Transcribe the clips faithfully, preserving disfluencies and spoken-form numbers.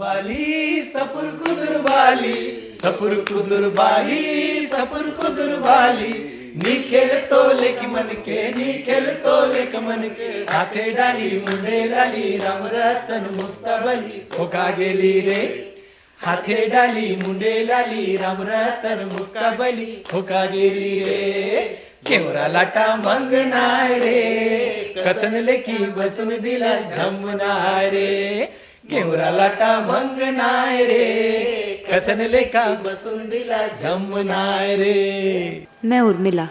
बाली सपुर कुदुर बाली, सपुर कुदुर बाली, सपुर कुदुर बाली। नी खेल तो लेक मन के, नी खेल तो लेक मन के। हाथे डाली मुंडे डाली राम रतन मुक्ता बली, होका गेली रे। हाथे डाली मुंडे डाली राम रतन मुक्ता बली, होका गेली रे। केवरा लाटा मंगनाय रे, कसन लेकी बसुन दिला झमनाय रे। केवरा लाटा मंगनाय रे, कसन लेका बसुन दिला झमनाय रे। मैं उर्मिला,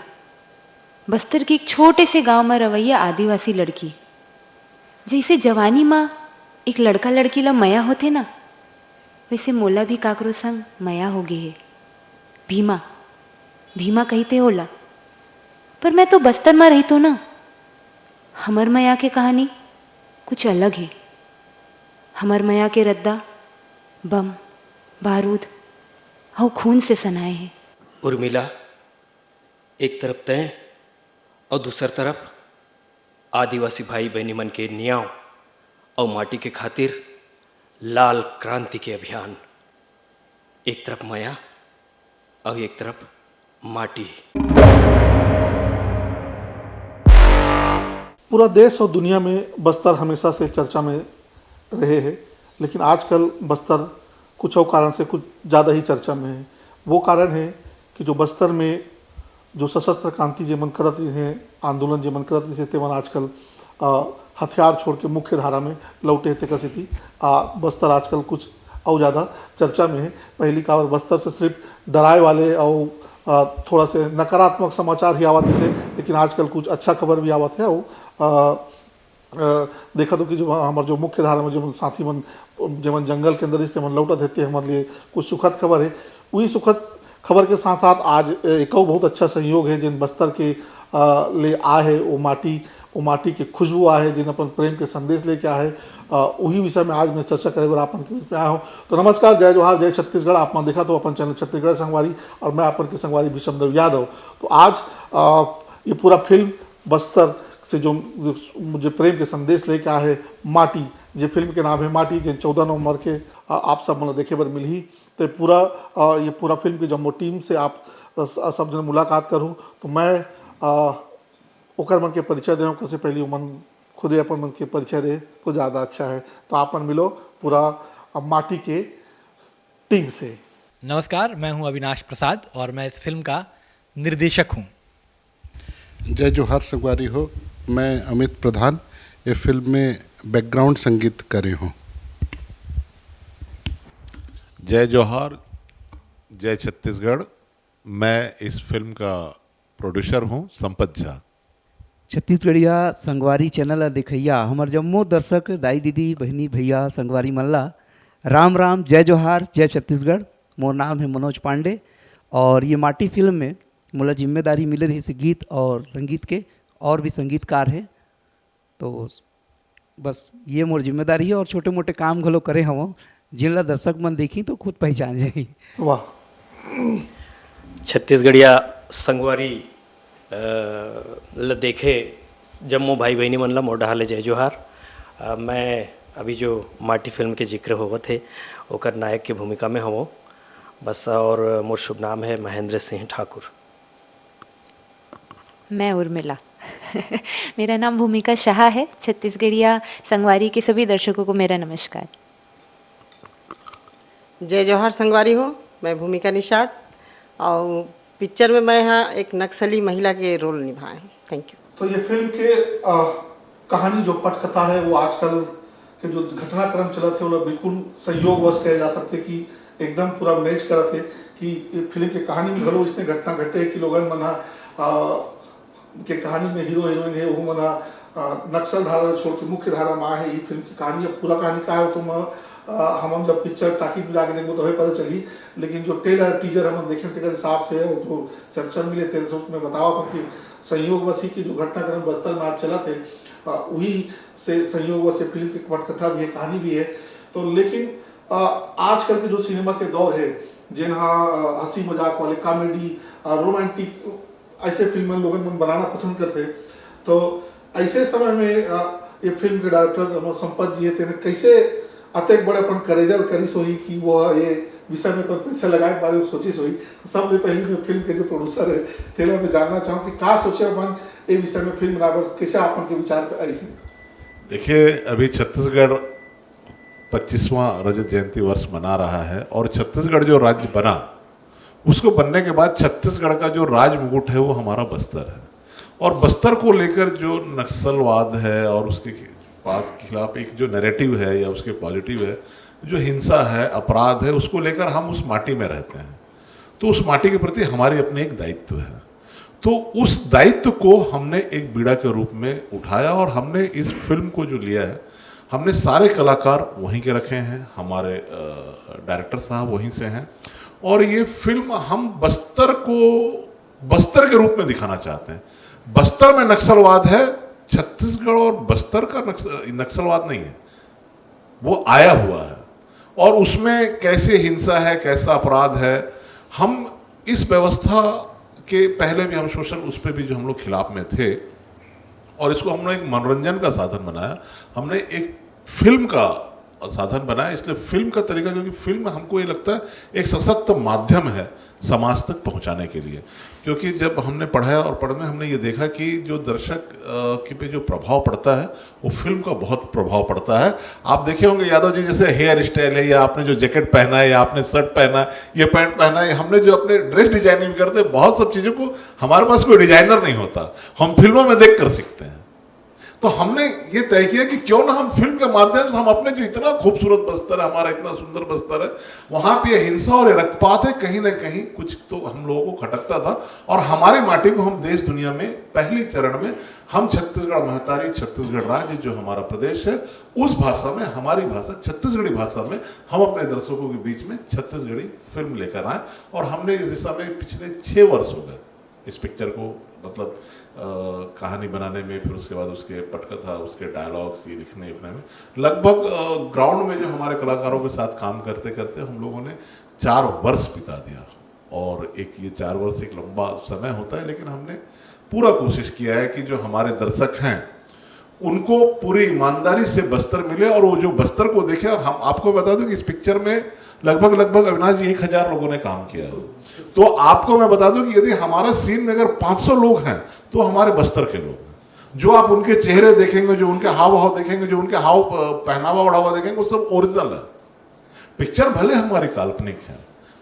बस्तर के एक छोटे से गांव में रवैया आदिवासी लड़की। जैसे जवानी मा एक लड़का लड़की ला मया होथे ना, वैसे मोला भी काकरो संग मया हो गे हे। भीमा, भीमा कहिथे ओला। पर मैं तो बस्तर मा रहिथों ना, हमर मया के कहानी कुछ अलग हे। हमर मया के रद्दा बम, बारूद अउ खून से सनाए हे। उर्मिला, एक तरफ तैं अउ दूसर तरफ आदिवासी भाई बहिनी मन के नियाव अउ माटी के खातिर लाल क्रांति के अभियान। एक तरफ मया अउ एक तरफ माटी। पूरा देश और दुनिया में बस्तर हमेशा से चर्चा में रहे हैं, लेकिन आजकल बस्तर कुछ और कारण से कुछ ज़्यादा ही चर्चा में है। वो कारण है कि जो बस्तर में जो सशस्त्र क्रांति जेमन करत रहे हैं, आंदोलन जेमन करत रहे, तेमन आजकल, अ, हथियार छोड़ के मुख्य धारा में लौटे हैं, तेकर सेती, आ, बस्तर आजकल कुछ और ज़्यादा चर्चा में है। पहली काबर बस्तर से सिर्फ डराए वाले और, अ, थोड़ा से नकारात्मक समाचार ही आवत से, लेकिन आजकल कुछ अच्छा खबर भी आवत है। और, अ, अ, देखत हो कि जो हमर जो मुख्य धारा में जो साथी मन, जेमन जंगल के अंदर से मन लौटत हे, ते हमर लिए कुछ सुखद खबर है। वही सुखद खबर के साथ साथ आज, अ, एक और बहुत अच्छा संयोग है, जिन बस्तर के, अ, ले आए है, वो माटी, वो माटी की खुशबू आए है, जिन अपन प्रेम के संदेश लेके आए है। अ, वही विषय में आज मैं चर्चा करे बर आपन के बीच में आया हूँ। तो नमस्कार, जय जोहार, जय छत्तीसगढ़। आप मन देखत हो अपन चैनल छत्तीसगढ़ संगवारी और मैं आपन के संगवारी भीषम देव यादव। तो आज, अ, ये पूरा फिल्म बस्तर से जो, जो प्रेम के संदेश लेके आए है, माटी, जे फिल्म के नाम है माटी, जे चौदह नवंबर के, अ, आप सब मन ल देखे बर मिलही। तो पूरा, अ, ये पूरा फिल्म के जम्मो टीम से आप, अ, स-, सब जन मुलाकात करू। तो मैं, अ, ओकर मन के परिचय देव, ओकर से पहले ओमन खुदे अपन मन के परिचय दे तो ज़्यादा अच्छा है। तो आप मन मिलो पूरा, अ, माटी के टीम से। नमस्कार, मैं हूं अविनाश प्रसाद और मैं इस फिल्म का निर्देशक हूं। जय जोहार संगवारी हो, मैं अमित प्रधान, ये फिल्म में बैकग्राउंड संगीत करे हूं। जय जोहार, जय छत्तीसगढ़। मैं इस फिल्म का प्रोड्यूसर हूं, संपत झा। छत्तीसगढ़िया संगवारी चैनल ला देखइया हमर जम्मो दर्शक, दाई दीदी, बहिनी भैया, संगवारी मन ला राम राम, जय जोहार, जय छत्तीसगढ़। मोर नाम है मनोज पांडे और ये माटी फिल्म में मोला जिम्मेदारी मिले रहिस गीत और संगीत के, और भी संगीतकार है। तो बस ये मोर जिम्मेदारी है और छोटे मोटे काम घलो करे हवं, जिन ला दर्शक मन देखी तो खुद पहचान जाही। वाह। छत्तीसगढ़िया संगवारी, अ, ल देखे जम्मो भाई बहिनी मन ला मोर डहार ले जय जोहार। अ, मैं अभी जो माटी फिल्म के जिक्र होवत हे, ओकर नायक के भूमिका में हवं। बस, और मोर शुभ नाम है महेंद्र सिंह ठाकुर। मैं उर्मिला। मेरा नाम भूमिका शाह है। छत्तीसगढ़िया संगवारी के सभी दर्शकों को मेरा नमस्कार। जय जोहार संगवारी हो, मैं भूमिका निषाद और पिक्चर में मैं हा एक नक्सली महिला के रोल निभाए हूँ। Thank you. तो ये फिल्म के, अ, कहानी जो पटकथा है, वो आजकल के जो घटनाक्रम चलत हे, ओला बिल्कुल संयोगवश कहे जा सकथे कि एकदम पूरा मैच करत हे कि ये फिल्म के कहानी में घलो इसने घटना घटे हे कि लोगन मन हा, अ, के कहानी में हीरो हीरोइन हे, वो मन हा, अ, नक्सल धारा छोड़ के मुख्य धारा में आए हे। ये फिल्म की कहानी, अब पूरा कहानी का है, वो तो मैं, अ, हमन जब पिक्चर टाकीज में जाके देखबो, तभे पता चली। लेकिन जो ट्रेलर, टीजर हमन देखे, तेकर हिसाब से, वो जो चर्चा मिले, तेरे से मैं बतावत हूँ कि संयोगवश ही कि जो घटनाक्रम बस्तर में आज चलत हे, अ, वही से संयोगवश ये फिल्म के पटकथा भी है, कहानी भी है। तो लेकिन, अ, आजकल के जो सिनेमा के दौर है, जेन हा, अ, हंसी मजाक वाले, कॉमेडी, अ, रोमांटिक, ऐसे फिल्म लोगन मन बनाना पसंद करथे। तो ऐसे समय में, अ, ये फिल्म के डायरेक्टर हमर संपत जी हे, तेने कैसे अतेक बड़े अपन करेजा ल करिस होही कि वो ये विषय में अपन पैसा लगाए के बारे में सोचिस होही। तो सबले पहले मैं फिल्म के जो प्रोड्यूसर है, तेला मैं जानना चाहूँ कि का सोचे अपन ये विषय में फिल्म बनाए बर, कैसे अपन के विचार पे आइस हे? देखिए, अभी छत्तीसगढ़ पच्चीसवाँ रजत जयंती वर्ष मना रहा है और छत्तीसगढ़ जो राज्य बना, उसको बनने के बाद छत्तीसगढ़ का जो राज मुकुट है, वो हमारा बस्तर है। और बस्तर को लेकर जो नक्सलवाद है और उसके पास, खिलाफ एक जो नैरेटिव है या उसके पॉजिटिव है, जो हिंसा है, अपराध है, उसको लेकर हम उस माटी में रहते हैं। तो उस माटी के प्रति हमारी अपनी एक दायित्व है। तो उस दायित्व को हमने एक बीड़ा के रूप में उठाया और हमने इस फिल्म को जो लिया है, हमने सारे कलाकार वहीं के रखे हैं, हमारे डायरेक्टर साहब वहीं से हैं। और ये फिल्म हम बस्तर को बस्तर के रूप में दिखाना चाहते हैं। बस्तर में नक्सलवाद है, छत्तीसगढ़ और बस्तर का नक्स, नक्सलवाद नहीं है, वो आया हुआ है। और उसमें कैसे हिंसा है, कैसा अपराध है, हम इस व्यवस्था के पहले भी हम शोषण, उस पर भी जो हम लोग खिलाफ में थे, और इसको हमने एक मनोरंजन का साधन बनाया, हमने एक फिल्म का साधन बनाया। इसलिए फिल्म का तरीका, क्योंकि फिल्म हमको ये लगता है एक सशक्त माध्यम है समाज तक पहुंचाने के लिए। क्योंकि जब हमने पढ़ा और पढ़ने हमने ये देखा कि जो दर्शक अ, के पे जो प्रभाव पड़ता है, वो फिल्म का बहुत प्रभाव पड़ता है। आप देखे होंगे यादव जी, जैसे हेयर स्टाइल है या आपने जो जैकेट पहना है या आपने शर्ट पहना है, ये पैंट पहना है, हमने जो अपने ड्रेस डिजाइनिंग करते हैं, बहुत सब चीज़ों को हमारे पास कोई डिजाइनर नहीं होता, हम फिल्मों में देख कर सीखते हैं। तो हमने ये तय किया कि क्यों ना हम फिल्म के माध्यम से हम अपने जो इतना खूबसूरत बस्तर है, हमारा इतना सुंदर बस्तर है, वहाँ पे ये हिंसा और ये रक्तपात है, कहीं ना कहीं कुछ तो हम लोगों को खटकता था। और हमारी माटी को हम देश दुनिया में पहली चरण में हम छत्तीसगढ़ महतारी, छत्तीसगढ़ राज्य जो हमारा प्रदेश है, उस भाषा में, हमारी भाषा, छत्तीसगढ़ी भाषा में हम अपने दर्शकों के बीच में छत्तीसगढ़ी फिल्म लेकर आए। और हमने इस दिशा में पिछले छः वर्ष हो गए इस पिक्चर को, मतलब अ, कहानी बनाने में, फिर उसके बाद उसके पटकथा, उसके डायलॉग्स, ये लिखने लिखने में लगभग ग्राउंड में जो हमारे कलाकारों के साथ काम करते करते हम लोगों ने चार वर्ष बिता दिया। और एक ये चार वर्ष एक लंबा समय होता है, लेकिन हमने पूरा कोशिश किया है कि जो हमारे दर्शक हैं उनको पूरी ईमानदारी से बस्तर मिले और वो जो बस्तर को देखें। और हम आपको बता दूं कि इस पिक्चर में लगभग लगभग, अविनाश जी, एक हज़ार लोगों ने काम किया है। तो आपको मैं बता दूं कि यदि हमारा सीन में अगर पाँच सौ लोग हैं तो हमारे बस्तर के लोग हैं। जो आप उनके चेहरे देखेंगे, जो उनके हाव भाव देखेंगे, जो उनके हाव अ, पहनावा ओढ़ावा देखेंगे, वो सब ओरिजिनल है। पिक्चर भले हमारी काल्पनिक है,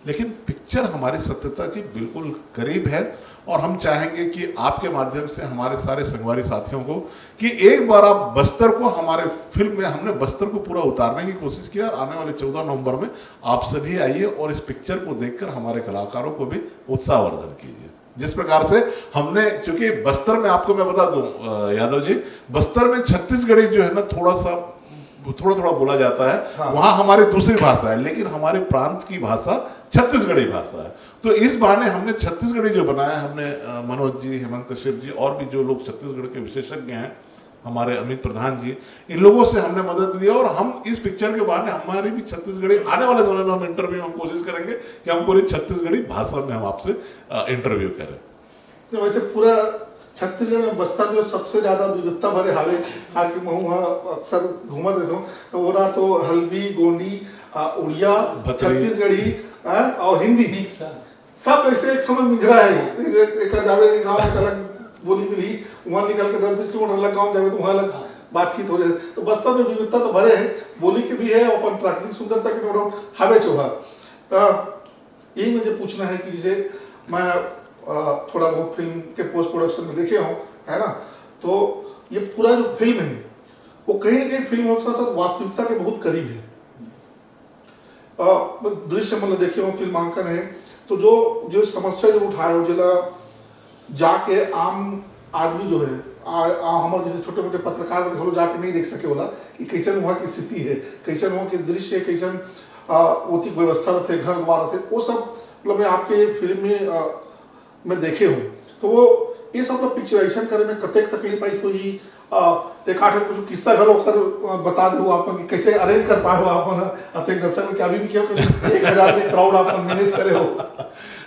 लेकिन पिक्चर हमारी सत्यता की बिल्कुल करीब है। और हम चाहेंगे कि आपके माध्यम से हमारे सारे संगवारी साथियों को कि एक बार आप बस्तर को, हमारे फिल्म में हमने बस्तर को पूरा उतारने की कोशिश की है। और आने वाले चौदह नवंबर में आप सभी आइए और इस पिक्चर को देखकर हमारे कलाकारों को भी उत्साहवर्धन कीजिए। जिस प्रकार से हमने, चूंकि बस्तर में, आपको मैं बता दूं अ, यादव जी, बस्तर में छत्तीसगढ़ी जो है ना, थोड़ा सा, थोड़ा थोड़ा बोला जाता है। हाँ। वहाँ हमारी दूसरी भाषा है, लेकिन हमारे प्रांत की भाषा छत्तीसगढ़ी भाषा है। तो इस बहाने हमने छत्तीसगढ़ी जो बनाया, हमने अ, मनोज जी, हेमंत कश्यप जी और भी जो लोग छत्तीसगढ़ के विशेषज्ञ हैं, हमारे अमित प्रधान जी, इन लोगों से हमने मदद ली और हम इस पिक्चर के बहाने हमारी भी छत्तीसगढ़ी, आने वाले समय में हम इंटरव्यू, हम कोशिश करेंगे कि हम पूरी छत्तीसगढ़ी भाषा में हम आपसे इंटरव्यू करें। तो वैसे पूरा छत्तीसगढ़ में बस्तर जो सबसे ज्यादा विविधता भरे हावे, ताकि महू हा अक्सर घूमत रहता हूँ, तो वो रहा तो हल्बी, गोंडी, आ, उड़िया, भतरी। छत्तीसगढ़ी, हाँ, और हिंदी। मिक्स है। सब ऐसे एक समय मिंजरा है। एक, एक जावे गाँव में अलग बोली मिली, वहाँ निकल के दस बीस किलोमीटर अलग गाँव जावे तो वहाँ अलग बातचीत हो रही है। तो बस्तर में विविधता तो भरे है, बोली की भी है, अपन प्राकृतिक सुंदरता के no doubt हावे चोहा। तो यही मुझे पूछना है कि जैसे मैं अ, थोड़ा बहुत फिल्म के पोस्ट प्रोडक्शन में देखे हूँ, है ना, तो ये पूरा जो फिल्म है वो कहीं ना कहीं फिल्म होने के साथ साथ वास्तविकता के बहुत करीब है। अ, दृश्य मतलब देखे हो, फिल्मांकन है, तो जो जो समस्या जो उठाए हो, जेला जाके आम आदमी जो है, आ, आ, हमारे जैसे छोटे मोटे पत्रकार हम लोग जाके नहीं देख सके होला कि कैसन वहाँ की स्थिति है, कैसन वहाँ के दृश्य है, कैसन आ, ओती व्यवस्था रहते, घर द्वार रहते, वो सब मतलब मैं आपके फिल्म में आ, मैं देखे हूँ। तो वो ये सब पिक्चराइजेशन करे में कतेक तकलीफ आई, तो ही आ, एक आठ कुछ किस्सा घलो कर आ, बता दो आप कि कैसे अरेंज कर पाए हो आप, अतेक दर्शक के अभी भी क्या एक हज़ार के क्राउड आप मैनेज करे हो।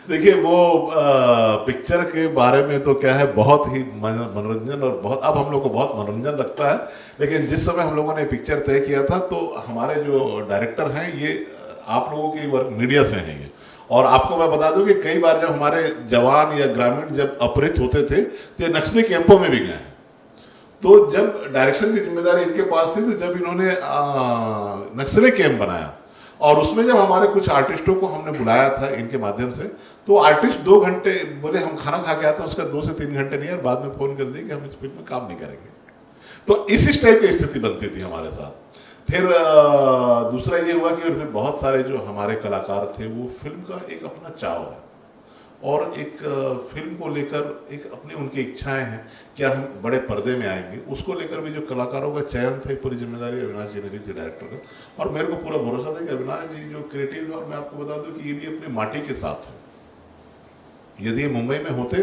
देखिए, वो अ, पिक्चर के बारे में तो क्या है, बहुत ही मन- मनोरंजन, और बहुत, अब हम लोग को बहुत मनोरंजन लगता है लेकिन जिस समय हम लोगों ने पिक्चर तय किया था, तो हमारे जो डायरेक्टर हैं, ये आप लोगों के वर्ग मीडिया से हैं ये। और आपको मैं बता दूं कि कई बार जब हमारे जवान या ग्रामीण जब अपहृत होते थे, तो ये नक्सली कैंपों में भी गए हैं। तो जब डायरेक्शन की जिम्मेदारी इनके पास थी, तो जब इन्होंने आ, नक्सली कैंप बनाया और उसमें जब हमारे कुछ आर्टिस्टों को हमने बुलाया था इनके माध्यम से, तो आर्टिस्ट दो घंटे बोले, "हम खाना खा के आते हैं।" उसका दो से तीन घंटे नहीं, और बाद में फोन कर दिए कि हम इस फिल्म में काम नहीं करेंगे। तो इस इस टाइप की स्थिति बनती थी हमारे साथ। फिर अ, दूसरा ये हुआ कि उनमें बहुत सारे जो हमारे कलाकार थे, वो फिल्म का एक अपना चाव है और एक अ, फिल्म को लेकर एक अपनी उनकी इच्छाएं हैं कि यार, हम बड़े पर्दे में आएंगे। उसको लेकर भी जो कलाकारों का चयन था, ये पूरी जिम्मेदारी अविनाश जी ने ली थी, डायरेक्टर का। और मेरे को पूरा भरोसा था कि अविनाश जी जो क्रिएटिव है, और मैं आपको बता दूं कि ये भी अपने माटी के साथ है। यदि ये मुंबई में होते,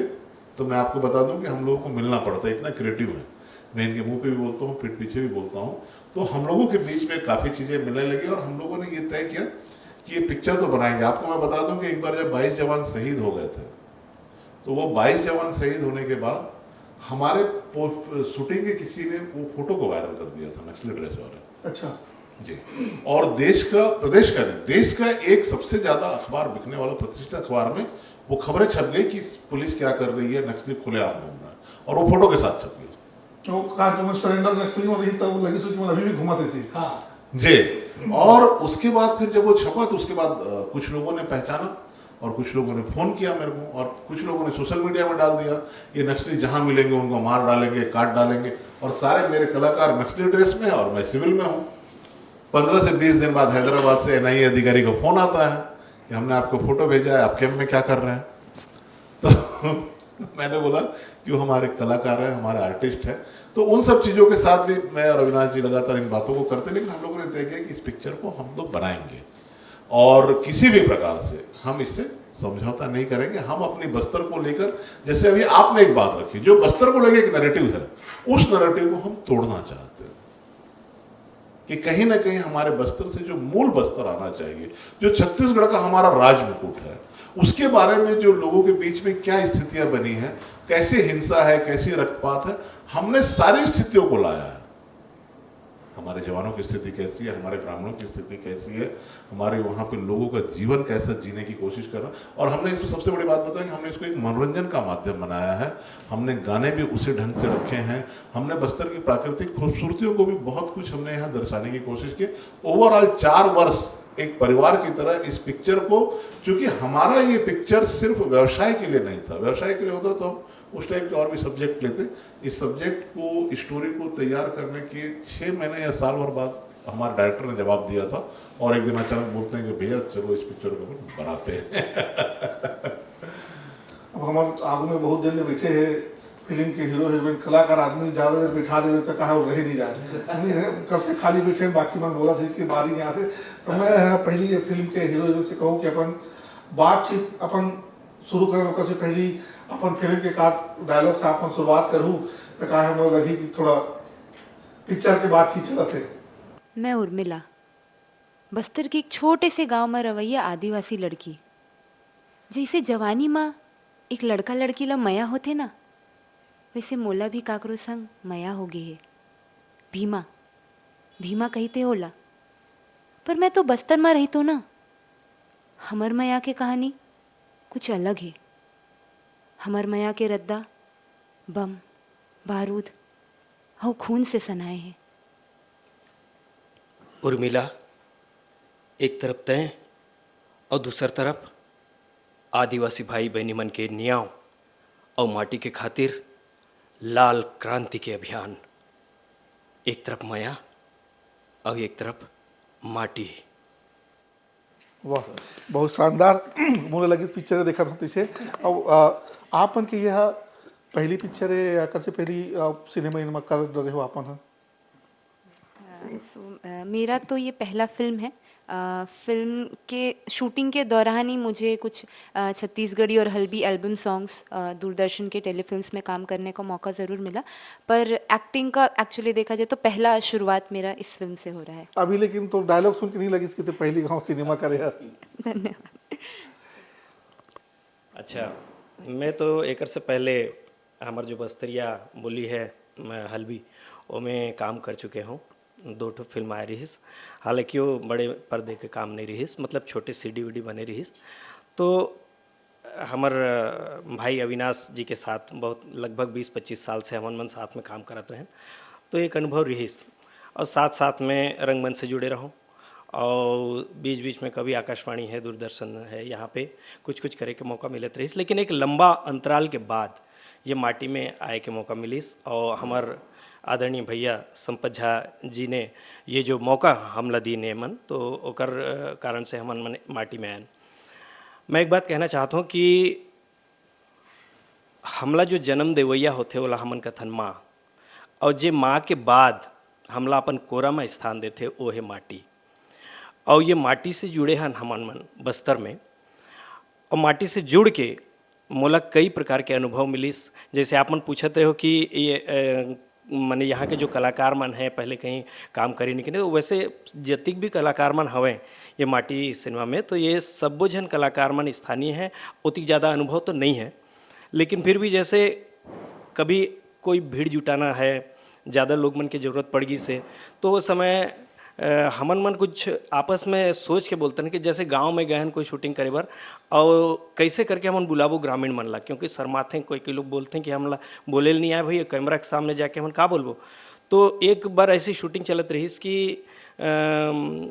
तो मैं आपको बता दूं कि हम लोगों को मिलना पड़ता, इतना क्रिएटिव है। मैं इनके मुंह पे भी बोलता हूँ, पीठ पीछे भी बोलता हूँ। तो हम लोगों के बीच में काफ़ी चीज़ें मिलने लगी और हम लोगों ने ये तय किया कि ये पिक्चर तो बनाएंगे। आपको मैं बता दूं कि एक बार जब बाईस जवान शहीद हो गए थे, तो वो बाईस जवान शहीद होने के बाद हमारे पो-, शूटिंग के किसी ने वो फोटो को वायरल कर दिया था, नक्सली ड्रेस वाले। अच्छा। जी। और देश का, प्रदेश का नहीं, देश का एक सबसे ज्यादा अखबार बिकने वाला प्रतिष्ठित अखबार में वो खबरें छप गई कि पुलिस क्या कर रही है, नक्सली खुलेआम घूम रहा है, और वो फोटो के साथ छप गई। तो कार्यक्रम में सरेंडर नक्सली में रही, तब लगी सो कि मैं अभी भी घूमत थी। हाँ। जी। और उसके बाद फिर जब वो छपा, तो उसके बाद अ, कुछ लोगों ने पहचाना और कुछ लोगों ने फोन किया मेरे को और कुछ लोगों ने सोशल मीडिया में डाल दिया, "ये नक्सली जहां मिलेंगे उनको मार डालेंगे, काट डालेंगे।" और सारे मेरे कलाकार नक्सली ड्रेस में हैं और मैं सिविल में हूँ। पंद्रह से बीस दिन बाद हैदराबाद से एनआईए अधिकारी का फोन आता है कि "हमने आपको फोटो भेजा है, आप कैंप में क्या कर रहे हैं?" तो मैंने बोला कि वो हमारे कलाकार हैं, हमारे आर्टिस्ट हैं। तो उन सब चीज़ों के साथ भी मैं और अविनाश जी लगातार इन बातों को करते, लेकिन हम लोगों ने तय किया कि इस पिक्चर को हम लोग बनाएंगे और किसी भी प्रकार से हम इससे समझौता नहीं करेंगे। हम अपनी बस्तर को लेकर, जैसे अभी आपने एक बात रखी, जो बस्तर को लेकर एक नैरेटिव है, उस नैरेटिव को हम तोड़ना चाहते हैं कि कहीं ना कहीं हमारे बस्तर से जो मूल बस्तर आना चाहिए, जो छत्तीसगढ़ का हमारा राज मुकुट है, उसके बारे में जो लोगों के बीच में क्या स्थितियां बनी हैं, कैसी हिंसा है, कैसी रक्तपात है, हमने सारी स्थितियों को लाया है। हमारे जवानों की स्थिति कैसी है, हमारे ग्रामीणों की स्थिति कैसी है, हमारे वहाँ पे लोगों का जीवन कैसा जीने की कोशिश कर रहा है। और हमने इसको, सबसे बड़ी बात बताएं कि हमने इसको एक मनोरंजन का माध्यम बनाया है। हमने गाने भी उसी ढंग से रखे हैं, हमने बस्तर की प्राकृतिक खूबसूरतियों को भी बहुत कुछ हमने यहाँ दर्शाने की कोशिश की। ओवरऑल चार वर्ष एक परिवार की तरह इस पिक्चर को, क्योंकि हमारा ये पिक्चर सिर्फ व्यवसाय के लिए नहीं था, व्यवसाय के लिए होता तो हम उस टाइप के और भी सब्जेक्ट लेते। इस सब्जेक्ट को, स्टोरी को तैयार करने के छः महीने या साल भर बाद हमारे डायरेक्टर ने जवाब दिया था और एक दिन अचानक बोलते हैं कि "भैया, चलो, इस पिक्चर को अपन बनाते हैं।" अब हमारे आगू में बहुत जन बैठे हैं, फिल्म के हीरो हीरोइन, कलाकार आदमी ज़्यादा देर बैठा देवे तो कहा वो रह नहीं जाए। नहीं है, कब से खाली बैठे हैं, बाकी मन बोला था कि बारी नहीं आते। तो मैं यहाँ पहली ये फिल्म के हीरो हीरोइन से कहूँ कि अपन बातचीत अपन शुरू करें, ओकर से पहली अपन फिल्म के का डायलॉग से अपन शुरुआत करूँ, तो कहा हम लोग लगी कि थोड़ा पिक्चर के बातचीत चलत है। मैं उर्मिला, बस्तर के एक छोटे से गांव म रवैया आदिवासी लड़की। जइसे जवानी म एक लड़का-लड़की ल मया होथे ना, वइसे मोला भी काकरो संग मया हो गे हे। भीमा, भीमा कहिथे ओला। पर मैं तो बस्तर म रहिथों ना। हमर मया के कहानी कुछ अलग हे। हमर मया के रद्दा बम, बारूद अउ खून से सनाए हे। उर्मिला, एक तरफ तैं अउ दूसर तरफ आदिवासी भाई बहिनी मन के नियाव अउ माटी के खातिर लाल क्रांति के अभियान। एक तरफ मया अउ एक तरफ माटी। वाह, बहुत शानदार। मोला लगिस पिक्चर देखत हंव तइसे। अब, अ, आप मन के यह पहली पिक्चर हे या कइसे पहली, अ, सिनेमा इनमा कर डरे हो आप मन ह? अ, so, अ, मेरा तो ये पहला फिल्म है। अ, फिल्म के शूटिंग के दौरान ही मुझे कुछ, अ, छत्तीसगढ़ी और हल्बी एल्बम सॉन्ग्स, अ, दूरदर्शन के टेलीफिल्म्स में काम करने का मौका ज़रूर मिला, पर एक्टिंग का एक्चुअली देखा जाए तो पहला शुरुआत मेरा इस फिल्म से हो रहा है। अभी लेकिन तो डायलॉग सुन के नहीं लगिस कि तैं पहली घांव सिनेमा करे हस। धन्यवाद। अच्छा, मैं तो एकर से पहले हमर जो बस्तरिया बोली है, म, हल्बी, ओमे काम कर चुके हूँ। दो ठो फिल्म आए रहिस, हालांकि वो बड़े पर्दे के काम नहीं रहिस, मतलब छोटे सीडी वीडी बने रहिस। तो हमर, अ, भाई अविनाश जी के साथ बहुत लगभग बीस पच्चीस साल से हमन मन साथ में काम करत रहेन, तो एक अनुभव रहिस। और साथ साथ में रंगमंच से जुड़े रहूँ, और बीच बीच में कभी आकाशवाणी है, दूरदर्शन है, यहाँ पे कुछ कुछ करे के मौका मिलत रहिस, लेकिन एक लंबा अंतराल के बाद ये माटी में आए के मौका मिलिस, और हमर आदरणीय भैया संपत झा जी ने ये जो मौका हमला दीन एमन, तो ओकर, अ, कारण से हमन मन माटी में आयन। मैं एक बात कहना चाहत हूँ कि हमला जो जन्म देवैया होथे, ओला हमन कथन माँ, और जे माँ के बाद हमला अपन कोरा में स्थान देथे, ओ हे माटी। और ये माटी से जुड़े हन हमन मन बस्तर में, और माटी से जुड़ के मोला कई प्रकार के अनुभव मिलिस। जैसे आप मन पूछत रहे हो कि ये, अ, माने यहाँ के जो कलाकार मन हैं, पहले कहीं काम करे नहीं, वैसे जतिक भी कलाकार मन हवें ये माटी सिनेमा में, तो ये सब्बो झन कलाकार मन स्थानीय हैं, ओतिक ज़्यादा अनुभव तो नहीं है। लेकिन फिर भी जैसे कभी कोई भीड़ जुटाना है, ज़्यादा लोग मन के जरूरत पड़ गई से, तो वो समय, अ, हमन मन कुछ आपस में सोच के बोलते हैं कि जैसे गांव में गए हैं कोई शूटिंग करे बर, और कैसे करके हमन बुलाबो ग्रामीण मन ला, क्योंकि शर्माते हैं, कोई कोई लोग बोलते हैं कि हमला बोले नहीं आए भैया, कैमरा के सामने जाके हमन का बोलबो। तो एक बार ऐसी शूटिंग चलत रहिस कि, अम,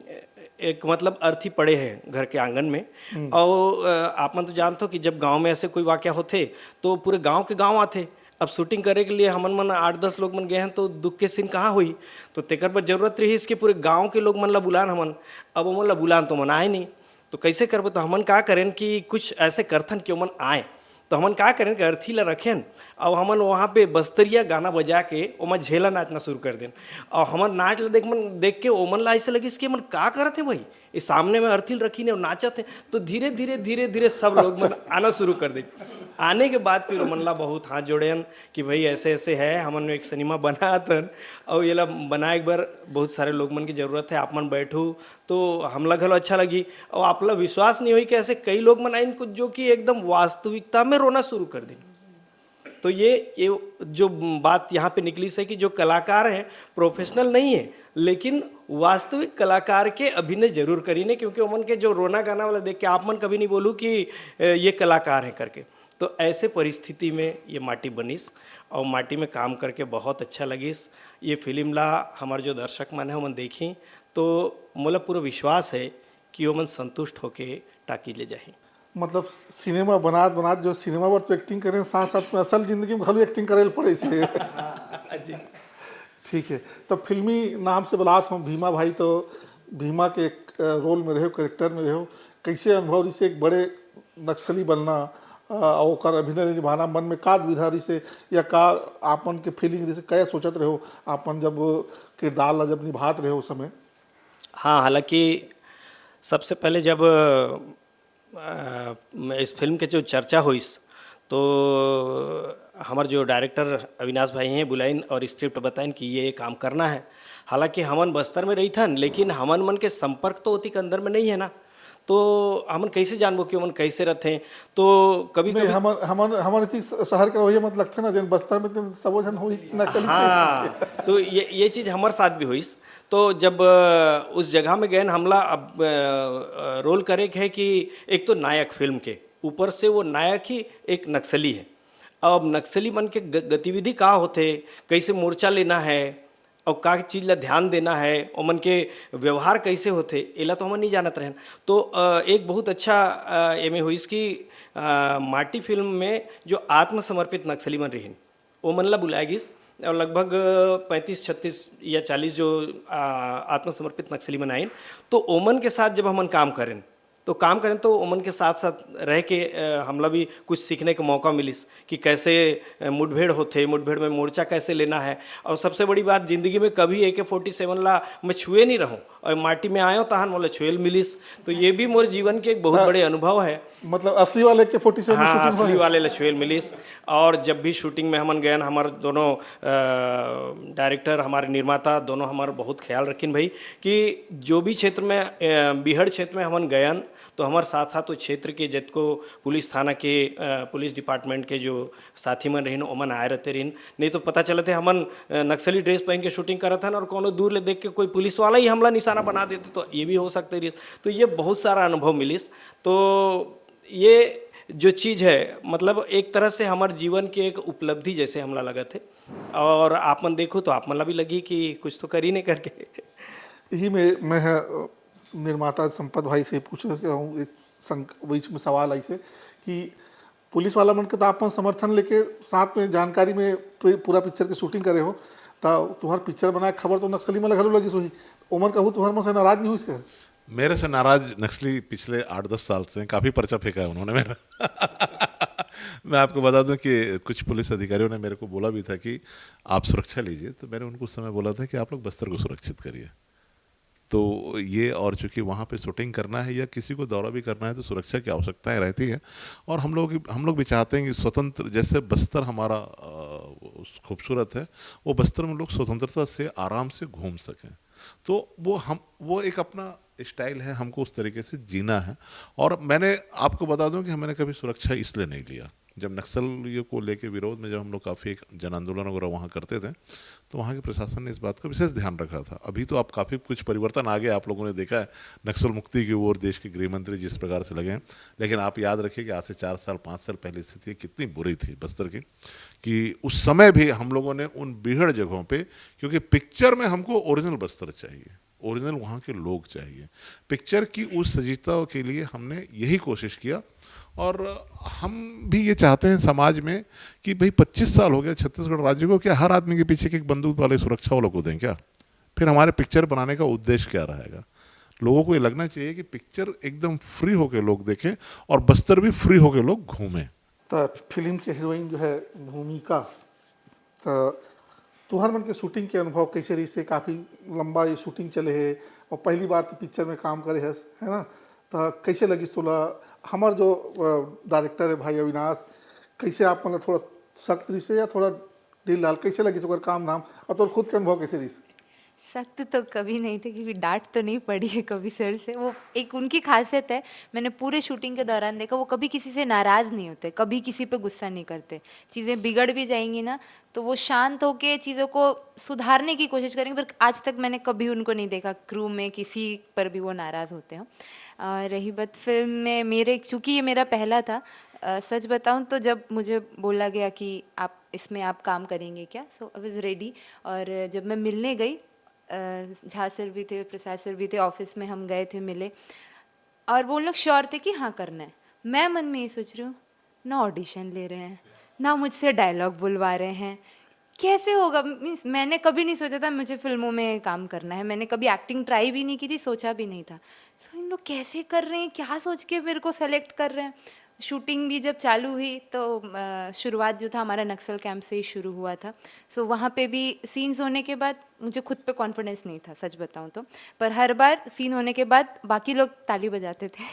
एक मतलब अर्थी पड़े है घर के आंगन में। और, अ, आप मन तो जानते हो कि जब गांव में ऐसे कोई वाक्य होते, तो पूरे गांव के गांव आते। अब शूटिंग करे के लिए हमन मन आठ दस लोग मन गए हैं, तो दुख के सीन कहाँ हुई? तो तेकर बर जरूरत रहिस कि पूरे गांव के लोग मन ला बुलान हमन। अब ओमन ला बुलान तो ओमन आए नहीं, तो कैसे करबो? तो हमन का करेन कि कुछ ऐसे करथन कि ओमन आए। तो हमन का करेन कि अर्थी ला रखेन, और हमन वहाँ पे बस्तरिया गाना बजा के ओमा झेला नाचना शुरू कर देन। और हमर नाच ला देख मन, देख के ओमन ला ऐसे लगिस कि हमन का करत हे भाई, ये सामने में अर्थी ल रखिन हे और नाचत हे। तो धीरे धीरे धीरे धीरे सब लोग मन आना शुरू कर दे। आने के बाद फिर ओमन ला बहुत हाथ जोड़ेन कि भाई ऐसे ऐसे है, हमन एक सिनेमा बनात हन, और ये ला बनाए के बर बहुत सारे लोग मन की जरूरत है, आप मन बैठू तो हमला घलो अच्छा लगी। और आपला विश्वास नहीं होई कि ऐसे कई लोग मन आइन कुछ जो कि एकदम वास्तविकता में रोना शुरू कर देन। तो ये, ये जो बात यहाँ पे निकली से कि जो कलाकार हैं, प्रोफेशनल नहीं है, लेकिन वास्तविक कलाकार के अभिनय जरूर करीने, क्योंकि ओमन के जो रोना गाना वाला देख के आप मन कभी नहीं बोलू कि, "ए, ये कलाकार हैं," करके। तो ऐसे परिस्थिति में ये माटी बनिस, और माटी में काम करके बहुत अच्छा लगिस। ये फिल्म ला हमारे जो दर्शक मन है, ओमन देखी, तो मोला पूरा विश्वास है कि ओमन संतुष्ट होके टाकीज ले जाही। मतलब सिनेमा बनात बनात जो सिनेमा बर तो एक्टिंग करें, साथ साथ में असल जिंदगी में घलो एक्टिंग करे ल पड़े से। जी। ठीक है, तो फिल्मी नाम से बलात हम भीमा भाई, तो भीमा के एक, अ, रोल में रहे हो, कैरेक्टर में रहे हो, कैसे अनुभव रहिसे एक बड़े नक्सली बनना, अ, और ओकर अभिनय निभाना, मन में का दुविधा रहिसे या का आप मन के फीलिंग रहिसे, क्या सोचत रहे हो आप मन जब किरदार ला जब निभात रहे हो उस समय? हाँ, हालांकि सबसे पहले जब, अ, इस फिल्म के जो चर्चा होइस, तो हमर जो डायरेक्टर अविनाश भाई हैं, बुलाइन और स्क्रिप्ट बताइन कि ये काम करना है। हालांकि हमन बस्तर में रहिथन, लेकिन हमन मन के संपर्क तो ओतिक अंदर में नहीं है ना, तो हमन कैसे जानबो कि ओमन कैसे रथे? तो कभी नहीं, कभी हमर, हमर, हमर इतिक शहर के वही मत लगथे ना, जेन बस्तर में तेन सबो झन होही नक्सली हाँ, से। तो ये, ये चीज हमर साथ भी होइस। तो जब, अ, उस जगह में गए न, हमला अब, अ, अ, रोल करे के है कि एक तो नायक फिल्म के, ऊपर से वो नायक ही एक नक्सली है। अब नक्सली मन के ग-, गतिविधि का होथे, कैसे मोर्चा लेना है और का चीज ला ध्यान देना है, ओमन के व्यवहार कैसे होथे, एला तो हमन नहीं जानत रहेन। तो, अ, एक बहुत अच्छा, अ, एमे होइस कि, अ, माटी फिल्म में जो आत्मसमर्पित नक्सली मन रहिन, ओमन ला बुलाए गिस और लगभग पैंतीस, छत्तीस या चालीस जो, आ, आत्मसमर्पित नक्सली मन आइन, तो ओमन के साथ जब हमन काम करेन, तो काम करेन तो ओमन के साथ साथ रह के, अ, हमला भी कुछ सीखने का मौका मिलिस कि कैसे, अ, मुठभेड़ होथे, मुठभेड़ में मोर्चा कैसे लेना है। और सबसे बड़ी बात, जिंदगी में कभी ए के फोर्टी सेवन ला मैं छुए नहीं रहूं, और माटी में आयो तहन मोला छुएल मिलिस। तो ये भी मोर जीवन के एक बहुत हाँ। बड़े अनुभव है। मतलब असली वाले के फोर्टी सेवन में हाँ, शूटिंग असली होय? वाले ला छुएल मिलिस। और जब भी शूटिंग में हमन गयन, हमर दोनों, अ, डायरेक्टर, हमारे निर्माता दोनों हमार बहुत ख्याल रखिन भाई कि जो भी क्षेत्र में, अ, बीहड़ क्षेत्र में हमन गयन, तो हमर साथ साथ वो क्षेत्र के जतको पुलिस थाना के, पुलिस डिपार्टमेंट के जो साथी मन रहिन, ओमन आए रहते रहिन। नहीं तो पता चलते हमन नक्सली ड्रेस पहन के शूटिंग करत हन और कोनो दूर ले देख के कोई पुलिस वाला ही हमला निशाना बना देते, तो ये भी हो सकते रहिस। तो ये बहुत सारा अनुभव मिलिस। तो ये जो चीज़ है, मतलब, एक तरह से हमर जीवन के एक उपलब्धि जैसे हमला लगत है। और आप मन देखो तो आप मन ला भी लगी कि कुछ तो करी नहीं करके। यही में मैं निर्माता संपत भाई से पूछना चाहूँ, एक संक-, बीच में सवाल ऐसे कि पुलिस वाला मन के तो आप मन समर्थन लेके साथ में जानकारी में पूरा पिक्चर की शूटिंग करे हो, तो तुम्हार पिक्चर बनाए खबर तो नक्सली मन घलो लगी सोही, ओमन कहूँ तुम्हार मन से नाराज नहीं हुई इसके? मेरे से नाराज नक्सली पिछले आठ दस साल से, काफ़ी पर्चा फेंका है उन्होंने मेरा। मैं आपको बता दूं कि कुछ पुलिस अधिकारियों ने मेरे को बोला भी था कि आप सुरक्षा लीजिए, तो मैंने उनको उस समय बोला था कि आप लोग बस्तर को सुरक्षित करिए। तो ये, और चूंकि वहाँ पे शूटिंग करना है या किसी को दौरा भी करना है तो सुरक्षा की आवश्यकताएं रहती है। और हम लोग हम लोग भी चाहते हैं कि स्वतंत्र, जैसे बस्तर हमारा खूबसूरत है, वो बस्तर में लोग स्वतंत्रता से आराम से घूम सकें। तो वो हम वो एक अपना स्टाइल है, हमको उस तरीके से जीना है। और मैंने आपको बता दूं कि मैंने कभी सुरक्षा इसलिए नहीं लिया। जब नक्सलियों को लेके विरोध में जब हम लोग काफ़ी एक जन आंदोलन वगैरह वहाँ करते थे, तो वहाँ के प्रशासन ने इस बात का विशेष ध्यान रखा था। अभी तो आप काफ़ी कुछ परिवर्तन आ गया, आप लोगों ने देखा है नक्सल मुक्ति की ओर देश के गृह मंत्री जिस प्रकार से लगे हैं। लेकिन आप याद रखिए कि आज से चार साल, पाँच साल पहले स्थिति कितनी बुरी थी बस्तर की, कि उस समय भी हम लोगों ने उन बीहड़ जगहों पे, क्योंकि पिक्चर में हमको ओरिजिनल बस्तर चाहिए, ओरिजिनल वहाँ के लोग चाहिए। पिक्चर की उस सजीता के लिए हमने यही कोशिश किया। और हम भी ये चाहते हैं समाज में कि भाई, पच्चीस साल हो गया छत्तीसगढ़ राज्य को, क्या हर आदमी के पीछे एक बंदूक वाले सुरक्षा वालों को दें क्या? फिर हमारे पिक्चर बनाने का उद्देश्य क्या रहेगा? लोगों को ये लगना चाहिए कि पिक्चर एकदम फ्री होके लोग देखें और बस्तर भी फ्री होके लोग घूमें। तो फिल्म के हीरोइन जो है भूमिका, तो तुहर मन के शूटिंग के अनुभव कैसे रही से? काफ़ी लंबा ये शूटिंग चले है और पहली बार तो पिक्चर में काम करे हस, है ना? तो कैसे लगी तोला? हमार जो डायरेक्टर है भाई अविनाश, कैसे आप मतलब थोड़ा सख्त रही से या थोड़ा ढील ढाल, कैसे लगी ओकर काम धाम और तोर खुद के अनुभव कैसे रही? सख्त तो कभी नहीं थे, क्योंकि डांट तो नहीं पड़ी है कभी सर से। वो एक उनकी खासियत है, मैंने पूरे शूटिंग के दौरान देखा, वो कभी किसी से नाराज़ नहीं होते, कभी किसी पे गुस्सा नहीं करते। चीज़ें बिगड़ भी जाएंगी ना, तो वो शांत होके चीज़ों को सुधारने की कोशिश करेंगे, पर आज तक मैंने कभी उनको नहीं देखा क्रू में किसी पर भी वो नाराज़ होते हो। और रही बात फिल्म में मेरे, चूँकि ये मेरा पहला था, सच बताऊँ तो जब मुझे बोला गया कि आप इसमें आप काम करेंगे क्या, so I was ready। और जब मैं मिलने गई, झा सर भी थे, प्रसाद सर भी थे, ऑफिस में हम गए थे, मिले, और वो लोग श्योर थे कि हाँ, करना है। मैं मन में ये सोच रही हूँ, ना ऑडिशन ले रहे हैं, ना मुझसे डायलॉग बुलवा रहे हैं, कैसे होगा? मीन्स मैंने कभी नहीं सोचा था मुझे फिल्मों में काम करना है, मैंने कभी एक्टिंग ट्राई भी नहीं की थी, सोचा भी नहीं था। सो इन लोग कैसे कर रहे हैं, क्या सोच के मेरे को सेलेक्ट कर रहे हैं। शूटिंग भी जब चालू हुई तो शुरुआत जो था हमारा नक्सल कैंप से ही शुरू हुआ था। सो वहाँ पे भी सीन्स होने के बाद मुझे खुद पे कॉन्फिडेंस नहीं था, सच बताऊँ तो। पर हर बार सीन होने के बाद बाकी लोग ताली बजाते थे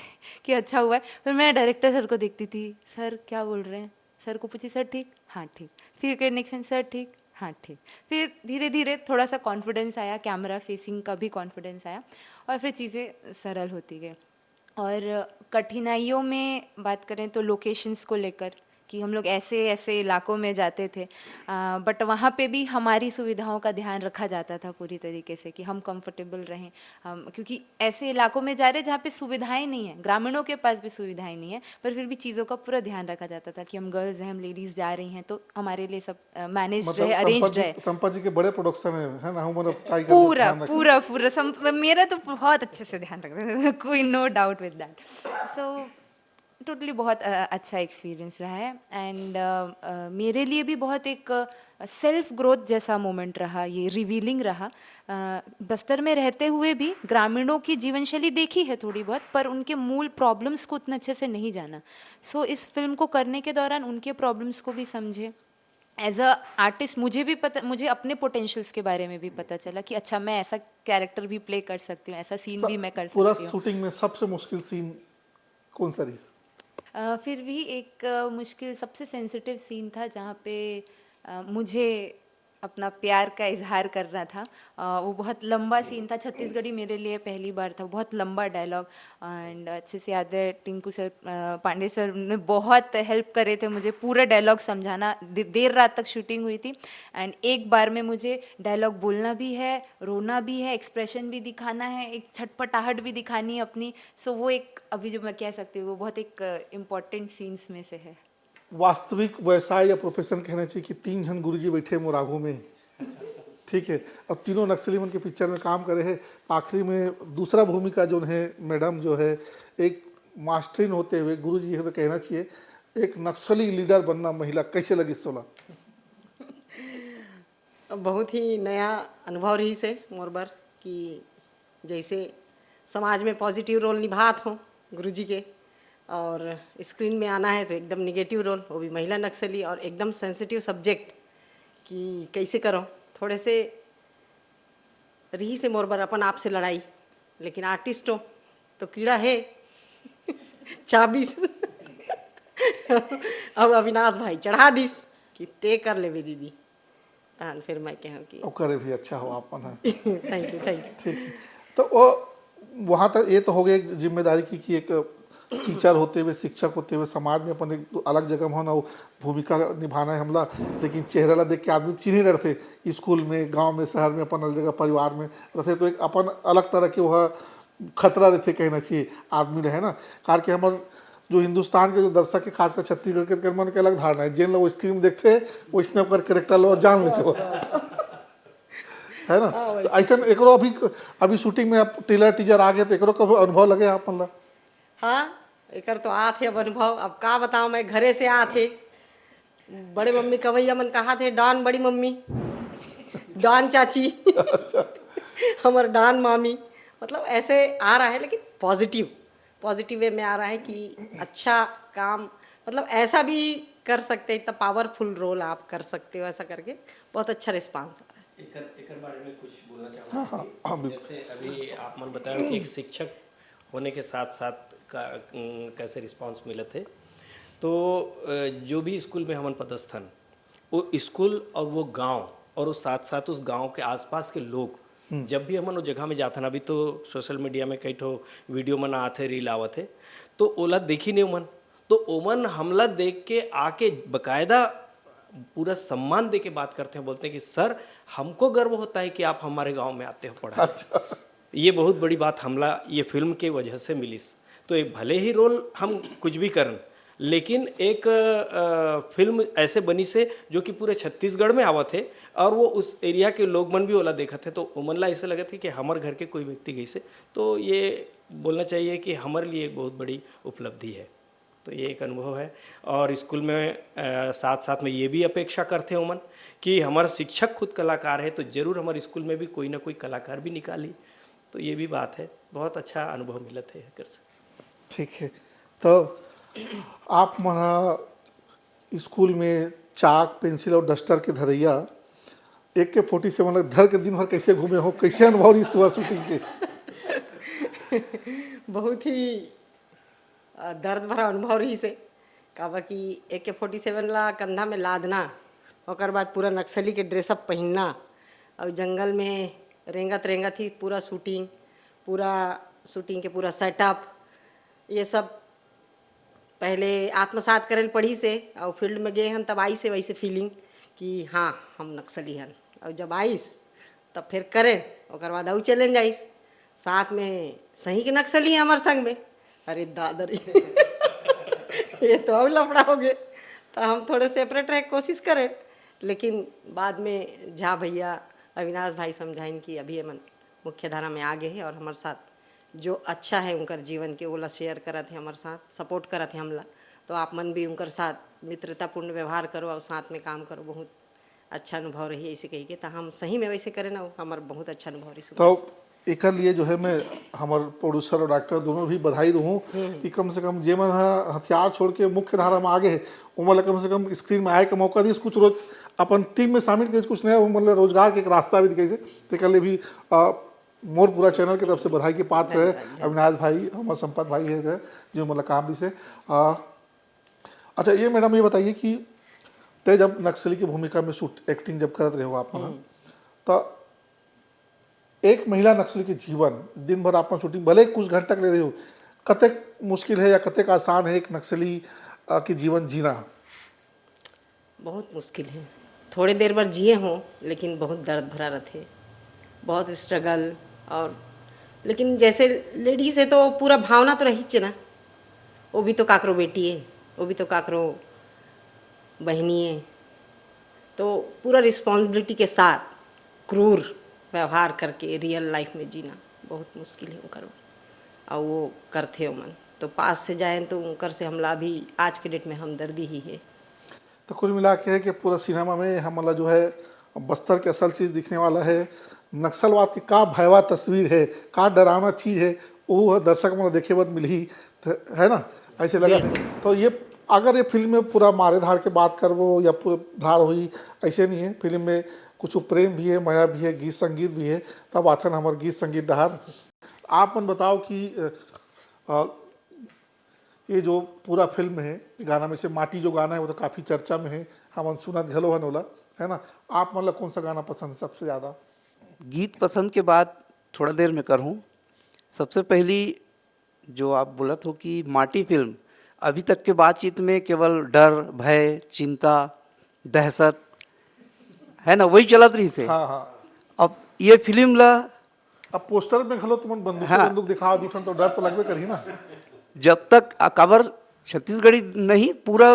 कि अच्छा हुआ है। फिर मैं डायरेक्टर सर को देखती थी, सर क्या बोल रहे हैं, सर को पूछी, सर ठीक, हाँ ठीक। फिर कनेक्शन, सर ठीक, हाँ ठीक। फिर धीरे धीरे थोड़ा सा कॉन्फिडेंस आया, कैमरा फेसिंग का भी कॉन्फिडेंस आया, और फिर चीज़ें सरल होती गई। और कठिनाइयों में बात करें तो लोकेशंस को लेकर कि हम लोग ऐसे ऐसे इलाकों में जाते थे, बट वहाँ पे भी हमारी सुविधाओं का ध्यान रखा जाता था पूरी तरीके से कि हम कंफर्टेबल रहें, हम, क्योंकि ऐसे इलाकों में जा रहे हैं जहाँ पे सुविधाएं नहीं है, ग्रामीणों के पास भी सुविधाएं नहीं है, पर फिर भी चीज़ों का पूरा ध्यान रखा जाता था कि हम गर्ल्स हैं, हम लेडीज़ जा रही हैं, तो हमारे लिए सब मैनेज मतलब रहे, अरेंज रहे। संपत जी के बड़े प्रोडक्शन है, है ना? हम ट्राई पूरा पूरा पूरा संप, मेरा तो बहुत अच्छे से ध्यान रखते थे, कोई no doubt with that। So totally बहुत अच्छा एक्सपीरियंस रहा है। एंड uh, uh, मेरे लिए भी बहुत एक सेल्फ uh, ग्रोथ जैसा मोमेंट रहा, ये रिवीलिंग रहा। Uh, बस्तर में रहते हुए भी ग्रामीणों की जीवन शैली देखी है थोड़ी बहुत, पर उनके मूल प्रॉब्लम्स को उतना अच्छे से नहीं जाना। सो so, इस फिल्म को करने के दौरान उनके प्रॉब्लम्स को भी समझे। एज अ आर्टिस्ट मुझे भी पता, मुझे अपने पोटेंशियल्स के बारे में भी पता चला कि अच्छा, मैं ऐसा कैरेक्टर भी प्ले कर सकती हूँ, ऐसा सीन भी मैं कर सकती हूँ। शूटिंग में सबसे मुश्किल सीन कौन सा रही? Uh, फिर भी एक uh, मुश्किल, सबसे सेंसिटिव सीन था जहाँ पे uh, मुझे अपना प्यार का इजहार करना था। अ, वो बहुत लंबा सीन था, छत्तीसगढ़ी मेरे लिए पहली बार था, बहुत लंबा डायलॉग। एंड अच्छे से याद है, टिंकू सर, अ, पांडे सर ने बहुत हेल्प करे थे मुझे पूरा डायलॉग समझाना। दे-, देर रात तक शूटिंग हुई थी। एंड एक बार में मुझे डायलॉग बोलना भी है, रोना भी है, एक्सप्रेशन भी दिखाना है, एक छटपटाहट भी दिखानी है अपनी। सो वो एक, अभी जो मैं कह सकती हूँ, वो बहुत एक इम्पॉर्टेंट सीन्स में से है। वास्तविक व्यवसाय या प्रोफेशन कहना चाहिए कि तीन झन गुरुजी बैठे मोर आगू में, ठीक है, और तीनों नक्सली मन के पिक्चर में काम करे है। आखिरी में दूसरा भूमिका जो है, मैडम जो है, एक मास्टरिन होते हुए गुरुजी है तो कहना चाहिए, एक नक्सली लीडर बनना महिला कैसे लगिस तोला? बहुत ही नया अनुभव रहिस हे मोर बर कि जैसे समाज में पॉजिटिव रोल निभात हों गुरुजी के, और स्क्रीन में आना है तो एकदम निगेटिव रोल, वो भी महिला नक्सली, और एकदम सेंसिटिव सब्जेक्ट कि कैसे करों। थोड़े से रहिस हे मोर बर अपन आप से लड़ाई, लेकिन आर्टिस्ट हों तो कीड़ा हे चाबिस। अब अविनाश भाई चढ़ा दिस कि ते कर लेबे दीदी। तहन फिर मैं कहूँ कि ओकर भी अच्छा हो आपन है। Thank you, thank you. ठीक है। तो वो वहाँ तक ये तो हो गई एक जिम्मेदारी की कि एक टीचर होते हुए, शिक्षक होते हुए समाज में अपन एक अलग जगह में होना, वो भूमिका निभाना है हमला। लेकिन चेहरा ला देख के आदमी चिन्हे डरते। स्कूल में, गांव में, शहर में, अपन अलग जगह परिवार में रहते तो एक अपन अलग तरह के वह खतरा रहते कहना चाहिए आदमी रहे ना। कारण कि हमर जो हिंदुस्तान के जो दर्शक के, खासकर छत्तीसगढ़ के, मन के अलग धारणा है। जेन लोग स्क्रीन में देखते हैं, वैसने ओकर कैरेक्टर लोग जान लेते हो, है ना? हाँ, तो ऐसा एकरो अभी, अभी शूटिंग में आप ट्रेलर टीजर आ गए तो एकरो कभी अनुभव लगे आप मतलब? हाँ, एकर तो आत हे अब अनुभव। अब का बताओ, मैं घरे से आत हे, बड़े मम्मी कवैया मन कहा थे, डॉन बड़ी मम्मी, डॉन चाची, हमर डॉन मामी, मतलब ऐसे आ रहा है, लेकिन पॉजिटिव, पॉजिटिव वे में आ रहा है कि अच्छा काम, मतलब ऐसा भी कर सकते हैं, इतना पावरफुल रोल आप कर सकते हो, ऐसा करके बहुत अच्छा रिस्पांस आ रहा है। एकर एकर बारे में कुछ बोलना हाँ, चाहूँगा हाँ, कि बिल्कुल। जैसे अभी आप मन बताए कि एक शिक्षक होने के साथ साथ का अम, कैसे रिस्पांस मिलत हे, तो अ, जो भी स्कूल में हमन पदस्थ हन, वो स्कूल और वो गांव और उस साथ साथ उस गांव के आसपास के लोग, जब भी हमन वो जगह में जाथन, अभी तो सोशल मीडिया में कई ठो वीडियो मन आत हे, रील आवत हे, तो ओला देखी नहीं उमन, तो ओमन हमला देख के आके बकायदा पूरा सम्मान दे के बात करते हैं, बोलते हैं कि सर, हमको गर्व होता है कि आप हमारे गांव में आते हो पढ़ाने। ये बहुत बड़ी बात हमला ये फिल्म के वजह से मिलिस। तो ये भले ही रोल हम कुछ भी करन, लेकिन एक अ, फिल्म ऐसे बनिस हे जो कि पूरे छत्तीसगढ़ में आवत हे और वो उस एरिया के लोग मन भी ओला देखत हे, तो ओमन ला ऐसे लगत हे कि हमर घर के कोई व्यक्ति गइस हे। तो ये बोलना चाहिए कि हमारे लिए एक बहुत बड़ी उपलब्धि है। तो ये एक अनुभव है। और स्कूल में अ, साथ साथ में ये भी अपेक्षा करते हैं ओमन कि हमारा शिक्षक खुद कलाकार है, तो जरूर हमारे स्कूल में भी कोई ना कोई कलाकार भी निकाली। तो ये भी बात है, बहुत अच्छा अनुभव मिलत है एकर से। ठीक है। तो आप मन ह स्कूल में चाक, पेंसिल और डस्टर के धरैया ए के फोर्टी सेवन ला धर के दिन भर कैसे घूमे हो, कैसे अनुभव रहिस तुम्हार शूटिंग के? बहुत ही अ, दर्द भरा अनुभव रहिस हे, काबर कि ए के फोर्टी सेवन ला कंधा में लादना, ओकर बाद पूरा नक्सली के ड्रेसअप पहिनना, और जंगल में रेंगत रेंगत ही पूरा शूटिंग, पूरा शूटिंग के पूरा सेटअप, ये सब पहले आत्मसात करे ल पड़िस हे, और फील्ड में गए हन तब आइस हे वैसे फीलिंग कि हाँ, हम नक्सली हन। और जब आइस तब फिर करें, ओकर बाद अउ चैलेंज आइस, साथ में सही के नक्सली हे हमर संग में। अरे दादा रे, ये तो अउ लफड़ा हो गए। तो हम थोड़े सेपरेट रहे के कोशिश करें, लेकिन बाद में झा भैया, अविनाश भाई समझाइन कि अभी एमन मुख्य धारा में आ गए हैं और हमारे साथ जो अच्छा है उनकर जीवन के, ओला शेयर करत हैं हमारे साथ, सपोर्ट करत हैं हमला। तो आप मन भी उनकर साथ मित्रतापूर्ण व्यवहार करो और साथ में काम करो, बहुत अच्छा अनुभव रही, ऐसे कही के। तो हम सही में वैसे करें ना, हमार बहुत अच्छा अनुभव रही। तो एकर लिए जो है, मैं हमार प्रोड्यूसर और डायरेक्टर दोनों भी बधाई दूँ कि कम से कम जे मन ह हथियार छोड़ के मुख्य धारा में आगे है, ओमन ला कम से कम स्क्रीन में आए के मौका दिस, कुछ रोज अपन टीम में शामिल करिस, कुछ नया मतलब रोजगार के एक रास्ता भी दिखाइस। तेकर लिए भी अ, मोर पूरा चैनल की तरफ से बधाई के पात्र है अविनाश भाई, हमार संपत भाई है जो मतलब काम दिस हे। अ, अच्छा, ये मैडम ये बताइए कि ते जब नक्सली की भूमिका में शूट, एक्टिंग जब करत रहे हो आप मन, तो एक महिला नक्सली के जीवन, दिन भर आप मन शूटिंग, भले कुछ घंटा के ले रहे हो, कतेक मुश्किल है या कतेक आसान है एक नक्सली अ, के जीवन जीना? बहुत मुश्किल है। थोड़े देर बर जिए हों, लेकिन बहुत दर्द भरा रहते, बहुत स्ट्रगल। और लेकिन जैसे लेडीज है तो पूरा भावना तो रही ना, वो भी तो काकरो बेटी है, वो भी तो काकरो बहनी है। तो पूरा रिस्पॉन्सिबिलिटी के साथ क्रूर व्यवहार करके रियल लाइफ में जीना बहुत मुश्किल है उनकर। और वो करते उमन, तो पास से जाएं तो उनकर से हमला भी आज के डेट में हमदर्दी ही है। तो कुल मिला के है कि पूरा सिनेमा में हमला जो है बस्तर के असल चीज़ दिखने वाला है। नक्सलवाद की का भयावह तस्वीर है, का डरावना चीज़ है, वो दर्शक मन देखे बर मिलही, त-, है ना, ऐसे लगा। तो ये अगर ये फिल्म में पूरा मारे धाड़ के बात करबो या पूरा धार होई, ऐसे नहीं है। फिल्म में कुछ प्रेम भी है, मया भी है, गीत संगीत भी है। तब आथन हमर गीत संगीत डहार। आप मन बताओ कि अ, अ, ये जो पूरा फिल्म है, गाना में से माटी जो गाना है, वो तो काफ़ी चर्चा में है, हमन सुनत घलो हन ओला, है ना? आप मन ला कौन सा गाना पसंद है सबसे ज़्यादा? गीत पसंद के बात थोड़ा देर में करहूँ। सबसे पहली जो आप बोलत हो कि माटी फिल्म, अभी तक के बातचीत में केवल डर, भय, चिंता, दहशत, है ना, वही चलत रहिस हे। हाँ, हाँ। अब ये फिल्म ला अब पोस्टर में घलो तुमन बंदूक हाँ। बंदूक दिखा दीथन तो डर तो लगबे करही ना। जब तक, आ, काबर छत्तीसगढ़ी नहीं, पूरा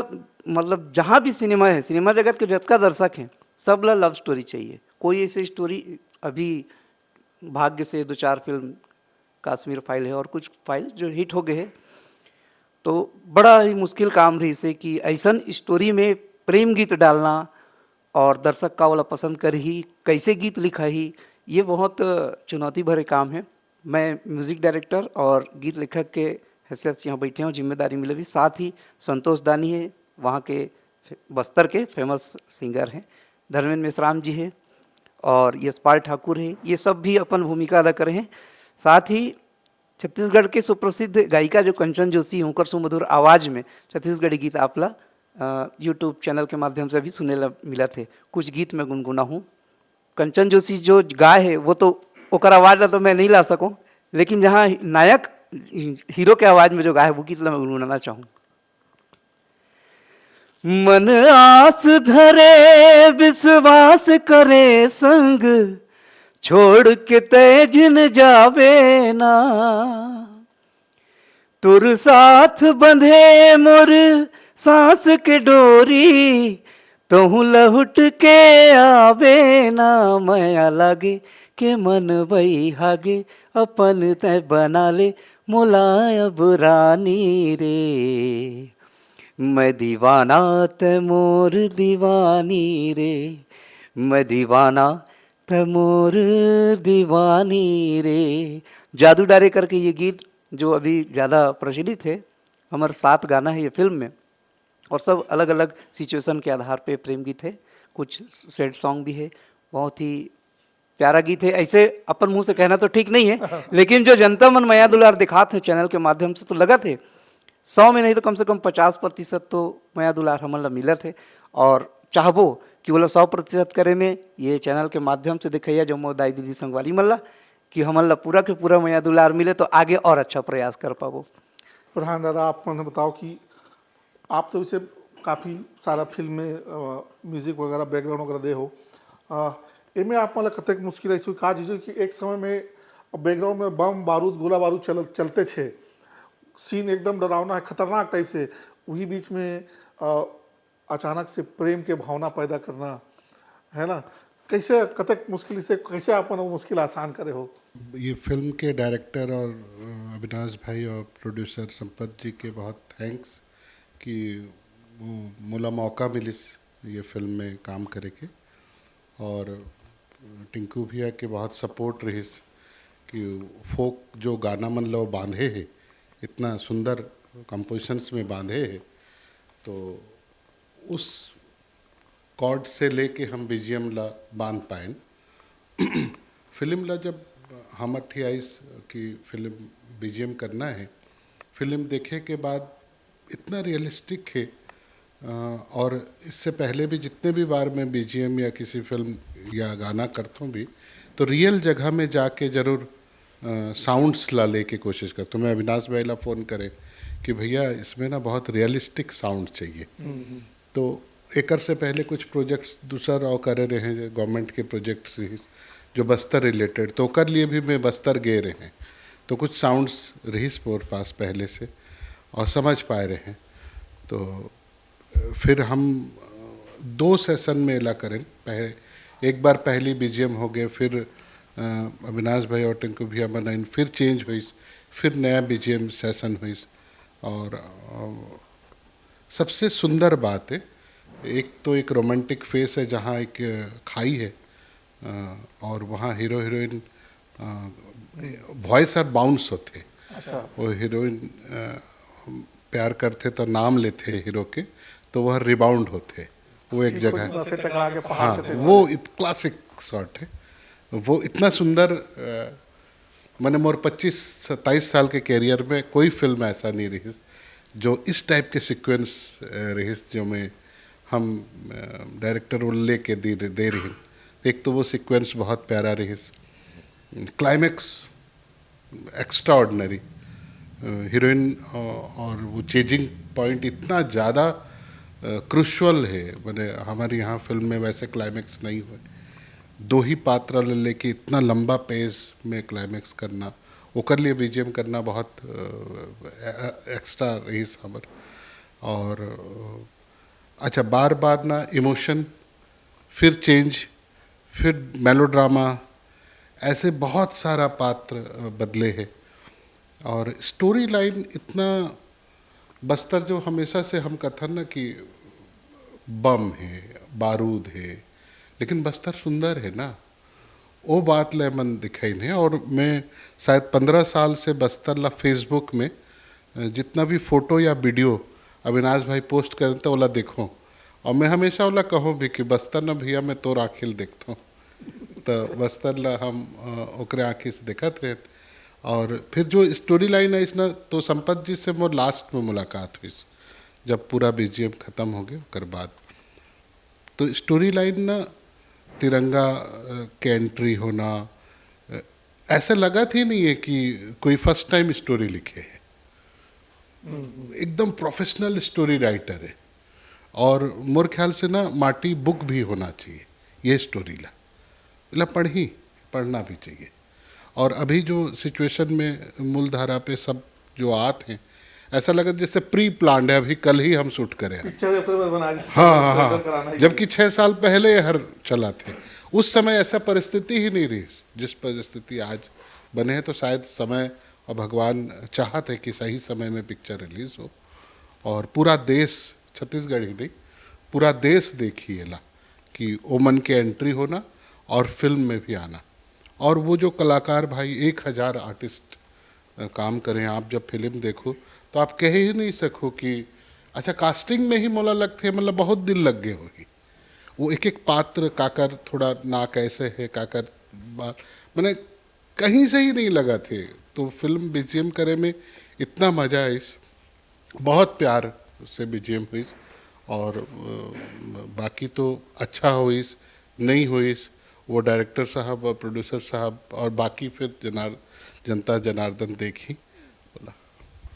मतलब जहाँ भी सिनेमा है, सिनेमा जगत के जतका दर्शक हैं, सब ला लव स्टोरी चाहिए। कोई ऐसे स्टोरी, अभी भाग्य से दो चार फिल्म, कश्मीर फाइल है और कुछ फाइल जो हिट हो गए हैं, तो बड़ा ही मुश्किल काम रहिस हे कि ऐसन स्टोरी में प्रेम गीत डालना और दर्शक का वाला पसंद करही, कैसे गीत लिखाही, ये बहुत चुनौती भरे काम है। मैं म्यूज़िक डायरेक्टर और गीत लेखक के हैसियत से यहाँ बैठे हूँ, जिम्मेदारी मिले रही। साथ ही संतोष दानी है, वहाँ के फे-, बस्तर के फेमस सिंगर हैं, धर्मेंद्र मेश्राम जी हैं और यशपाल ठाकुर हैं, ये सब भी अपन भूमिका अदा करे हैं। साथ ही छत्तीसगढ़ के सुप्रसिद्ध गायिका जो कंचन जोशी, उनकर सुमधुर आवाज़ में छत्तीसगढ़ी गीत आपला यूट्यूब चैनल के माध्यम से भी सुने ला मिलत हे। कुछ गीत मैं गुनगुना हूँ। कंचन जोशी जो गाए है, वो तो, ओकर आवाज़ ला तो मैं नहीं ला सकूँ, लेकिन जहाँ नायक हीरो के आवाज़ में जो गाए है, वो गीत ला मैं गुनगुनाना चाहूँ। मन आस धरे, विश्वास करे संग, छोड़ के तय जिन जावे ना। तोर साथ बंधे मोर सांस के डोरी, तहूँ लहुट के आवे ना। मया लागे के मन वही हागे, अपन तय बना ले मोला अब रानी रे। मैं दीवाना तय मोर दीवानी रे, मैं दीवाना तय मोर दीवानी रे। जादू डारे करके ये गीत जो अभी ज़्यादा प्रचलित है, हमर सात गाना है ये फिल्म में, और सब अलग-अलग सिचुएशन के आधार पे प्रेम गीत है, कुछ सैड सॉन्ग भी है। बहुत ही प्यारा गीत है। ऐसे अपन मुंह से कहना तो ठीक नहीं है, लेकिन जो जनता मन मया दुलार दिखात है चैनल के माध्यम से, तो लगत है सौ में नहीं तो कम से कम पचास प्रतिशत तो मया दुलार हमन ला मिलत है। और चाहबो कि वो लोग सौ प्रतिशत करे में ये चैनल के माध्यम से दिखैया जो मोर दाई दीदी संगवारी मन ला, कि हमन ला पूरा के पूरा मया दुलार मिले, तो आगे और अच्छा प्रयास कर पाबो। प्रधान दादा, आप मन बताओ कि आप तो इसे काफ़ी सारा फिल्म में अ, म्यूजिक वगैरह, बैकग्राउंड वगैरह दे हो, अ, एमे आप मन ला कतेक मुश्किल ऐसे का चीज़ कि एक समय में बैकग्राउंड में बम बारूद, गोला बारूद चल चलते छे, सीन एकदम डरावना है, खतरनाक टाइप से, वही बीच में अ, अचानक से प्रेम के भावना पैदा करना, है ना? कैसे, कतेक मुश्किल से कैसे आप मन वो मुश्किल आसान करे हो? ये फिल्म के डायरेक्टर और अ, अविनाश भाई और प्रोड्यूसर संपत जी के बहुत थैंक्स कि वो मोला मौका मिलिस ये फिल्म में काम करे के, और टिंकू भैया के बहुत सपोर्ट रहिस कि फोक जो गाना मन लो बांधे है, इतना सुंदर कंपोजिशंस में बांधे है, तो उस कॉर्ड से लेके हम बीजीएम ला बांध पाएन। फिल्म ला जब हमर ठियाइस कि फिल्म बीजीएम करना है, फिल्म देखे के बाद इतना रियलिस्टिक है, अ, और इससे पहले भी जितने भी बार मैं बीजीएम या किसी फिल्म या गाना करता हूँ भी, तो रियल जगह में जाके जरूर साउंड्स ला लेके कोशिश करता हूँ। मैं अविनाश भाई ला फ़ोन करे कि भैया, इसमें ना बहुत रियलिस्टिक साउंड चाहिए। तो एकर से पहले कुछ प्रोजेक्ट्स दूसर और करे रहे हैं, गवर्नमेंट के प्रोजेक्ट्स रहिस जो बस्तर रिलेटेड, तो ओकर लिए भी मैं बस्तर गए रहे हैं। तो कुछ साउंड्स रहिस मोर पास पहले से और समझ पाए रहे हैं। तो फिर हम दो सेशन में एला करें। पहले एक बार पहली बीजीएम हो गए, फिर अ, अविनाश भाई और टिंकू भैया बनाइन, फिर चेंज होइस, फिर नया बीजीएम सेशन होइस। और अ, सबसे सुंदर बात है, एक तो एक रोमांटिक फेस है जहाँ एक खाई है, अ, और वहाँ हीरो हीरोइन वॉइस और बाउंस होते। अच्छा। वो हीरोइन प्यार करते तो नाम लेते हीरो के, तो वह रिबाउंड होते, वो एक खुद जगह। में फिर टकरा के पहाड़ हाँ, से टकरा वो गए। इत क्लासिक शॉट है। वो इतना सुंदर अ, मैंने मोर पच्चीस सत्ताईस साल के कैरियर में कोई फिल्म ऐसा नहीं रही जो इस टाइप के सीक्वेंस रही, जो में हम डायरेक्टर वो लेके दे दे रही। एक तो वो सीक्वेंस बहुत प्यारा रही, क्लाइमैक्स एक्स्ट्राऑर्डिनरी। हीरोइन और वो चेजिंग पॉइंट इतना ज़्यादा क्रूशल है, मैंने हमारे यहाँ फिल्म में वैसे क्लाइमैक्स नहीं हुए। दो ही पात्र ले लेके इतना लंबा पेस में क्लाइमैक्स करना, ओकर लिए बीजीएम करना बहुत एक्स्ट्रा रही हमर। और अ, अच्छा, बार बार ना इमोशन, फिर चेंज, फिर मेलोड्रामा, ऐसे बहुत सारा पात्र अ, बदले हैं। और स्टोरी लाइन इतना, बस्तर जो हमेशा से हम कथन ना कि बम है, बारूद है, लेकिन बस्तर सुंदर है ना, वो बात ले मन दिखाइन है। और मैं शायद पंद्रह साल से बस्तर ला फेसबुक में अ, जितना भी फोटो या वीडियो अविनाश भाई पोस्ट करते ओला देखो, और मैं हमेशा ओला कहूँ भी कि बस्तर ना भैया, मैं तोर आँखी ल देखता हूँ। तो बस्तर ला हम अ, ओकरे आँखी से देखत रहे। और फिर जो स्टोरी लाइन है इसना, तो संपत जी से मोर लास्ट में मुलाकात हुई, जब पूरा बीजीएम खत्म हो गया ओकर बाद। तो स्टोरी लाइन ना, तिरंगा अ, के एंट्री होना, अ, ऐसा लगत ही नहीं है कि कोई फर्स्ट टाइम स्टोरी लिखे है। एकदम प्रोफेशनल स्टोरी राइटर है। और मोर ख्याल से ना माटी बुक भी होना चाहिए ये स्टोरी ला, ला पढ़ी, पढ़ना भी चाहिए। और अभी जो सिचुएशन में मूल धारा पे सब जो आत हैं, ऐसा लगत जैसे प्री प्लान्ड है, अभी कल ही हम शूट करे हैं। पिक्चर एक बार बना दी, हाँ, हाँ, ट्रेलर हाँ। कराना ही जबकि छः साल पहले हर चला थे, उस समय ऐसा परिस्थिति ही नहीं रही जिस परिस्थिति आज बने हैं। तो शायद समय और भगवान चाहत है कि सही समय में पिक्चर रिलीज हो और पूरा देश, छत्तीसगढ़ ही नहीं, पूरा देश देखी एला कि ओमन के एंट्री होना और फिल्म में भी आना। और वो जो कलाकार भाई, एक हज़ार आर्टिस्ट अ, काम करें, आप जब फिल्म देखो तो आप कह ही नहीं सको कि अच्छा, कास्टिंग में ही मोला लगथे, मतलब बहुत दिन लग गए होही। वो एक एक पात्र, काकर थोड़ा नाक ऐसे है, काकर बाल, मैंने कहीं से ही नहीं लगा थे। तो फिल्म बीजीएम करे में इतना मजा आइस, बहुत प्यार से बीजीएम हुई। और अ, बाकी तो अच्छा होइस, नहीं होइस, वो डायरेक्टर साहब और प्रोड्यूसर साहब और बाकी फिर जनार जनता जनार्दन देखी। बोला।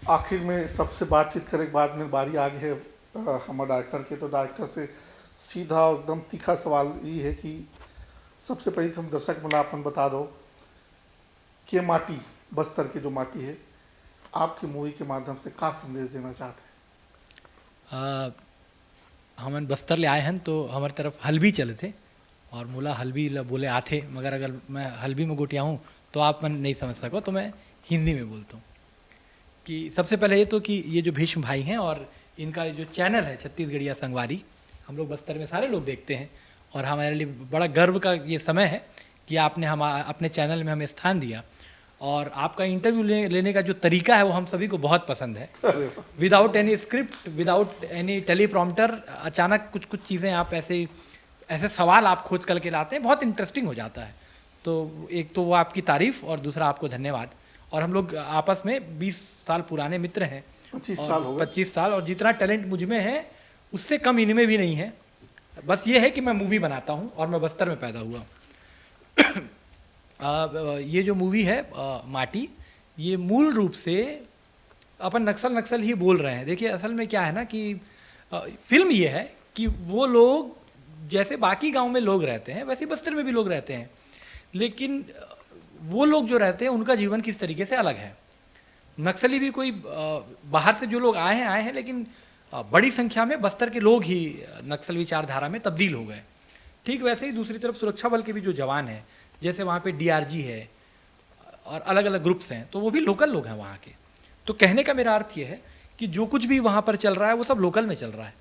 आखिर में सबसे बातचीत करे के बाद में बारी आ गई है अ, हमारे डायरेक्टर के। तो डायरेक्टर से सीधा एकदम तीखा सवाल ये है कि सबसे पहले तो हम दर्शक मन ला अपन बता दो कि ये माटी, बस्तर की जो माटी है, आपकी मूवी के माध्यम से का संदेश देना चाहते हैं? अ, हमन बस्तर ले आए हन तो हमर तरफ हल्बी चलथे और मोला हल्बी ल बोले आथे, मगर अगर मैं हल्बी में गोठियाहूँ तो आप मन नहीं समझ सको, तो मैं हिंदी में बोलता हूँ कि सबसे पहले ये तो कि ये जो भीष्म भाई हैं और इनका जो चैनल है छत्तीसगढ़िया संगवारी, हम लोग बस्तर में सारे लोग देखते हैं और हमारे लिए बड़ा गर्व का ये समय है कि आपने हम अपने चैनल में हमें स्थान दिया। और आपका इंटरव्यू ले, लेने का जो तरीका है वो हम सभी को बहुत पसंद है। Without any script, without any teleprompter, अचानक कुछ कुछ चीज़ें आप ऐसे ऐसे सवाल आप खोज करके लाते हैं, बहुत इंटरेस्टिंग हो जाता है। तो एक तो वो आपकी तारीफ और दूसरा आपको धन्यवाद। और हम लोग आपस में बीस साल पुराने मित्र हैं। पच्चीस और साल हो गए। पच्चीस साल, और जितना टैलेंट मुझ में है उससे कम इनमें भी नहीं है। बस ये है कि मैं मूवी बनाता हूँ और मैं बस्तर में पैदा हुआ। आ, ये जो मूवी है, आ, माटी, ये मूल रूप से अपन नक्सल नक्सल ही बोल रहे हैं। देखिए, असल में क्या है ना कि आ, फिल्म ये है कि वो लोग, जैसे बाकी गांव में लोग रहते हैं, वैसे ही बस्तर में भी लोग रहते हैं, लेकिन आ, वो लोग जो रहते हैं, उनका जीवन किस तरीके से अलग है। नक्सली भी कोई आ, बाहर से जो लोग आए हैं, आए हैं, लेकिन आ, बड़ी संख्या में बस्तर के लोग ही नक्सल विचारधारा में तब्दील हो गए। ठीक वैसे ही दूसरी तरफ सुरक्षा बल के भी जो जवान हैं, जैसे वहाँ पे डीआरजी है और अलग अलग ग्रुप्स हैं, तो वो भी लोकल लोग हैं वहाँ के। तो कहने का मेरा अर्थ ये है कि जो कुछ भी वहाँ पर चल रहा है, वो सब लोकल में चल रहा है।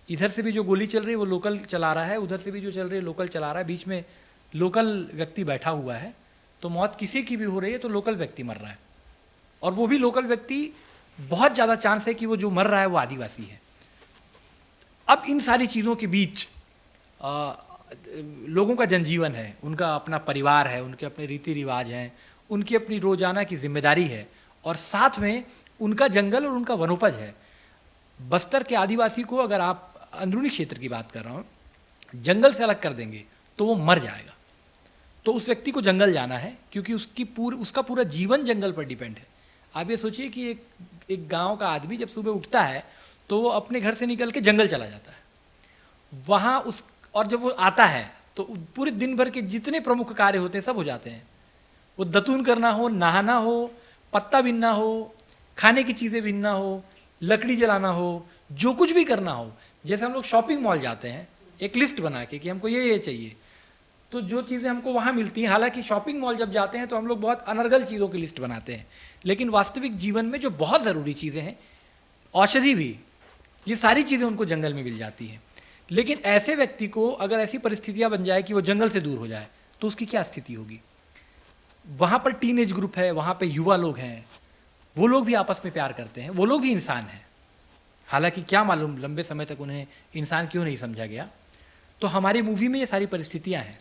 इधर से भी जो गोली चल रही है, वो लोकल चला रहा है, उधर से भी जो चल रही है, लोकल चला रहा है, बीच में लोकल व्यक्ति बैठा हुआ है। तो मौत किसी की भी हो रही है, तो लोकल व्यक्ति मर रहा है, और वो भी लोकल व्यक्ति, बहुत ज़्यादा चांस है कि वो जो मर रहा है, वो आदिवासी है। अब इन सारी चीज़ों के बीच आ, लोगों का जनजीवन है, उनका अपना परिवार है, उनके अपने रीति रिवाज हैं, उनकी अपनी रोज़ाना की जिम्मेदारी है, और साथ में उनका जंगल और उनका वनोपज है। बस्तर के आदिवासी को, अगर आप अंदरूनी क्षेत्र की बात कर रहा हूँ, जंगल से अलग कर देंगे, तो वो मर जाएगा। तो उस व्यक्ति को जंगल जाना है, क्योंकि उसकी पूरी उसका पूरा जीवन जंगल पर डिपेंड है। आप ये सोचिए कि एक एक गांव का आदमी जब सुबह उठता है, तो वो अपने घर से निकल के जंगल चला जाता है। वहाँ उस और जब वो आता है, तो पूरे दिन भर के जितने प्रमुख कार्य होते हैं, सब हो जाते हैं। वो दतून करना हो, नहाना हो, पत्ता बिनना हो, खाने की चीज़ें बिनना हो, लकड़ी जलाना हो, जो कुछ भी करना हो, जैसे हम लोग शॉपिंग मॉल जाते हैं एक लिस्ट बना के कि हमको ये ये चाहिए, तो जो चीज़ें हमको वहाँ मिलती हैं, हालांकि शॉपिंग मॉल जब जाते हैं, तो हम लोग बहुत अनर्गल चीज़ों की लिस्ट बनाते हैं, लेकिन वास्तविक जीवन में जो बहुत ज़रूरी चीज़ें हैं, औषधि भी, ये सारी चीज़ें उनको जंगल में मिल जाती हैं। लेकिन ऐसे व्यक्ति को अगर ऐसी परिस्थितियाँ बन जाए कि वो जंगल से दूर हो जाए, तो उसकी क्या स्थिति होगी? वहाँ पर टीनेज ग्रुप है, वहाँ पे युवा लोग हैं, वो लोग भी आपस में प्यार करते हैं, वो लोग भी इंसान हैं। हालांकि क्या मालूम लंबे समय तक उन्हें इंसान क्यों नहीं समझा गया। तो हमारी मूवी में ये सारी परिस्थितियाँ हैं।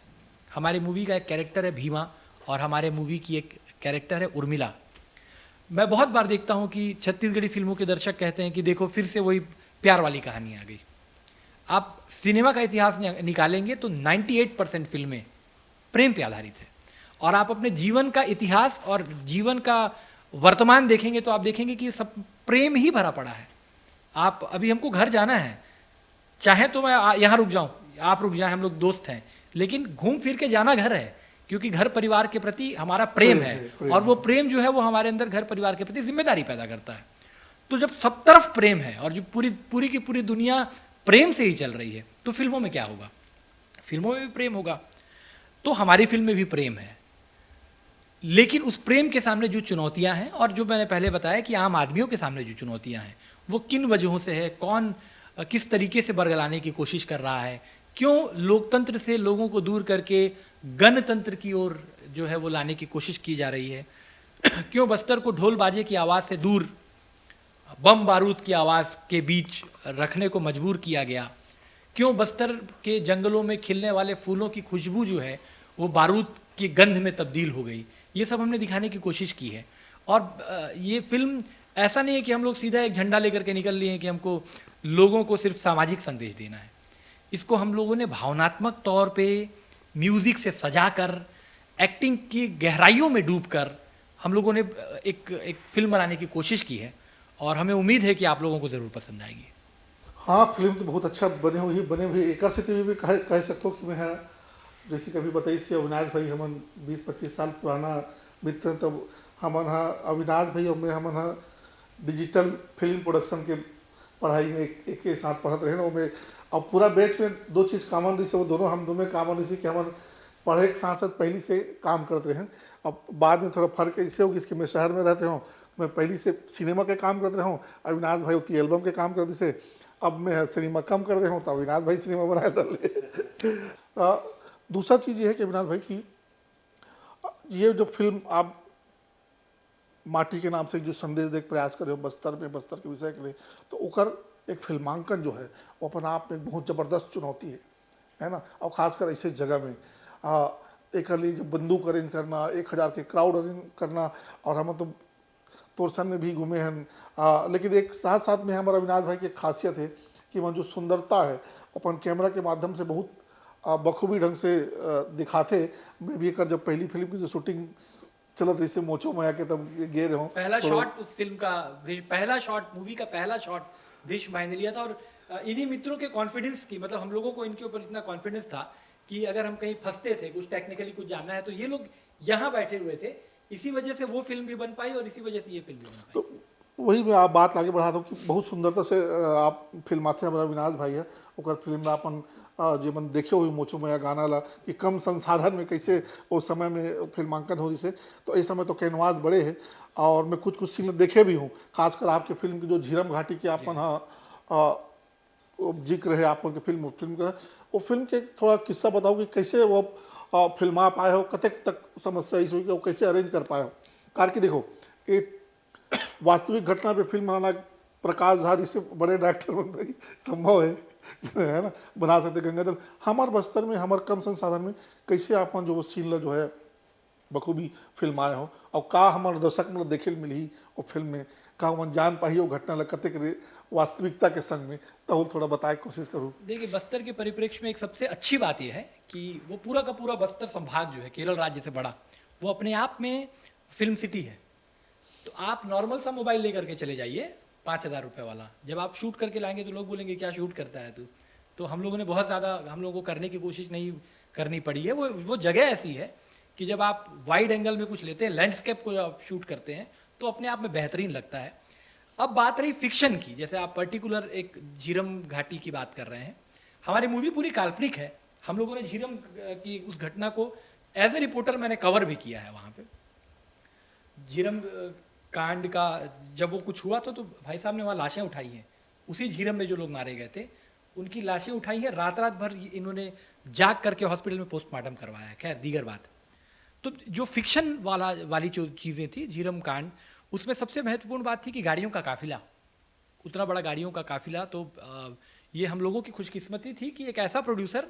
हमारी मूवी का एक कैरेक्टर है भीमा, और हमारे मूवी की एक कैरेक्टर है उर्मिला। मैं बहुत बार देखता हूँ कि छत्तीसगढ़ी फिल्मों के दर्शक कहते हैं कि देखो, फिर से वही प्यार वाली कहानी आ गई। आप सिनेमा का इतिहास नि-, निकालेंगे, तो नाइंटी एट परसेंट फिल्में प्रेम पे आधारित है। और आप अपने जीवन का इतिहास और जीवन का वर्तमान देखेंगे, तो आप देखेंगे कि ये सब प्रेम ही भरा पड़ा है। आप अभी, हमको घर जाना है, चाहे तो मैं आ- यहाँ रुक जाऊँ, आप रुक जाएं, हम लोग दोस्त हैं, लेकिन घूम फिर के जाना घर है, क्योंकि घर परिवार के प्रति हमारा प्रेम प्रेम है। है, प्रेम और वो है। प्रेम जो है, वो हमारे अंदर घर परिवार के प्रति जिम्मेदारी पैदा करता है। तो जब सब तरफ प्रेम है और जो पूरी पूरी की पूरी दुनिया प्रेम से ही चल रही है, तो फिल्मों में क्या होगा? फिल्मों में भी प्रेम होगा। तो हमारी फिल्म में भी प्रेम है, लेकिन उस प्रेम के सामने जो चुनौतियां हैं, और जो मैंने पहले बताया कि आम आदमियों के सामने जो चुनौतियां हैं, वो किन वजहों से है, कौन अ, किस तरीके से बरगलाने की कोशिश कर रहा है, क्यों लोकतंत्र से लोगों को दूर करके गणतंत्र की ओर जो है, वो लाने की कोशिश की जा रही है, क्यों बस्तर को ढोल बाजे की आवाज़ से दूर बम बारूद की आवाज़ के बीच रखने को मजबूर किया गया, क्यों बस्तर के जंगलों में खिलने वाले फूलों की खुशबू जो है, वो बारूद की गंध में तब्दील हो गई। ये सब हमने दिखाने की कोशिश की है। और अ, ये फिल्म ऐसा नहीं है कि हम लोग सीधा एक झंडा लेकर के निकल लिए हैं कि हमको लोगों को सिर्फ सामाजिक संदेश देना है। इसको हम लोगों ने भावनात्मक तौर पे म्यूज़िक से सजा कर, एक्टिंग की गहराइयों में डूब कर हम लोगों ने एक एक फिल्म बनाने की कोशिश की है, और हमें उम्मीद है कि आप लोगों को ज़रूर पसंद आएगी। हाँ, फिल्म तो बहुत अच्छा बने हुई, बने हुई। एकर सेती भी कह, कह सकथो कि मैं ह, जैसे कि अभी बताइस कि अविनाश भाई हमन बीस पच्चीस साल पुराना मित्र हैं, तब हमन ह, अविनाश भाई और मैं, हमन ह डिजिटल फिल्म प्रोडक्शन के पढ़ाई में एक, एक के साथ पढ़त रहे ना, ओमे अब पूरा बैच में दो चीज़ कॉमन रहिस, वो दोनों, हम दोनों में कॉमन रहिस कि हमन पढ़े के साथ साथ पहली से काम करत रहे। अब बाद में थोड़ा फर्क ऐसे हो गइस कि मैं शहर में रहते हूँ, मैं पहली से सिनेमा के काम करत रहे हूँ, अविनाश भाई उतनी एल्बम के काम करत रहिस, अब मैं ह सिनेमा कम कर दे हूँ, तो अविनाश भाई सिनेमा बनाए डाले। अ, दूसरा चीज़ ये है कि अविनाश भाई कि ये जो फिल्म आप माटी के नाम से जो संदेश देके प्रयास करे हो बस्तर में, बस्तर के विषय के लिए, तो ओकर एक फिल्मांकन जो है, वो अपन आप में बहुत जबरदस्त चुनौती है, है ना? और खासकर ऐसे जगह में, आ, एकर लिए जो बंदूक अरेंज करना, एक हज़ार के क्राउड अरेंज करना, और हम तो तोरसन में भी घूमे हन, आ, लेकिन एक साथ साथ में हमारा अविनाश भाई की एक खासियत है कि मन जो सुंदरता है अपन कैमरा के माध्यम से बहुत अ, बखूबी ढंग से अ, दिखाथे। मैं भी एकर जब पहली फिल्म की जो शूटिंग चलत रहिसे मोचो मया के, तब गे रहे हूँ। पहला तो शॉट उस फिल्म का, भीष- पहला शॉट, मूवी का पहला शॉट भीष्म भाई ने लिया था। और अ, इन्हीं मित्रों के कॉन्फिडेंस की, मतलब हम लोगों को इनके ऊपर इतना कॉन्फिडेंस था कि अगर हम कहीं फंसते थे, कुछ टेक्निकली कुछ जानना है, तो ये लोग यहाँ बैठे हुए थे। इसी वजह से वो फिल्म भी बन पाई और इसी वजह से ये फिल्म भी बन पाई। तो वही मैं आप बात आगे बढ़ाता हूँ कि बहुत सुंदरता से अ, आप फिल्माथे। हमारा विनाश भाई है, ओकर फिल्म ला अपन अ, जे मन देखे हुए मोचो मया गाना ला, कि कम संसाधन में कैसे उस समय में फिल्मांकन हो रहिसे। तो इस समय तो कैनवास बड़े है और मैं कुछ कुछ सीन देखे भी हूँ, खासकर आपके फिल्म की जो झीरम घाटी के आपन हा अ, वो जिक्र है आपन के फिल्म, फिल्म का, वो फिल्म के थोड़ा किस्सा बताओ कि कैसे वो अ, फिल्मा पाए हो, कतेक तक समस्या इस हुई कि वो कैसे अरेंज कर पाए हो। कार की देखो, ये वास्तविक घटना पे फिल्म बनाना प्रकाश झा जैसे बड़े डायरेक्टर बन भाई संभव है, है ना, बना सकते। गंगाधर, हमार बस्तर में, हमार कम संसाधन में कैसे आपन जो वो सीन ला जो है बखूबी फिल्माए हो, और का हमार दर्शक मन देखे ल मिलही वो फिल्म में, का मन जान पाही वो घटना ला कतेक रे वास्तविकता के संग में, तो थोड़ा बताए के कोशिश करूँ। देखिए, बस्तर के परिप्रेक्ष्य में एक सबसे अच्छी बात यह है कि वो पूरा का पूरा बस्तर संभाग जो है, केरल राज्य से बड़ा, वो अपने आप में फिल्म सिटी है। तो आप नॉर्मल सा मोबाइल लेकर के चले जाइए, पाँच हज़ार रुपये वाला। जब आप शूट करके लाएंगे तो लोग बोलेंगे, "क्या शूट करता है तू?" तो हम लोगों ने बहुत ज़्यादा, हम लोगों को करने की कोशिश नहीं करनी पड़ी है। वो वो जगह ऐसी है कि जब आप वाइड एंगल में कुछ लेते हैं, लैंडस्केप को आप शूट करते हैं, तो अपने आप में बेहतरीन लगता है। अब बात रही फिक्शन की, जैसे आप पर्टिकुलर एक झीरम घाटी की बात कर रहे हैं, हमारी मूवी पूरी काल्पनिक है। हम लोगों ने झीरम, अ, की उस घटना को, एज ए रिपोर्टर मैंने कवर भी किया है वहाँ पे। झीरम, अ, कांड का जब वो कुछ हुआ था, तो भाई साहब ने वहाँ लाशें उठाई हैं। उसी झीरम में जो लोग मारे गए थे, उनकी लाशें उठाई हैं। रात रात भर ये, इन्होंने जाग करके हॉस्पिटल में पोस्टमार्टम करवाया है। खैर, दीगर बात। तो जो फिक्शन वाला, वाली जो चीज़ें थी, झीरम कांड, उसमें सबसे महत्वपूर्ण बात थी कि गाड़ियों का काफिला, उतना बड़ा गाड़ियों का काफिला। तो अ, ये हम लोगों की खुशकिस्मती थी कि एक ऐसा प्रोड्यूसर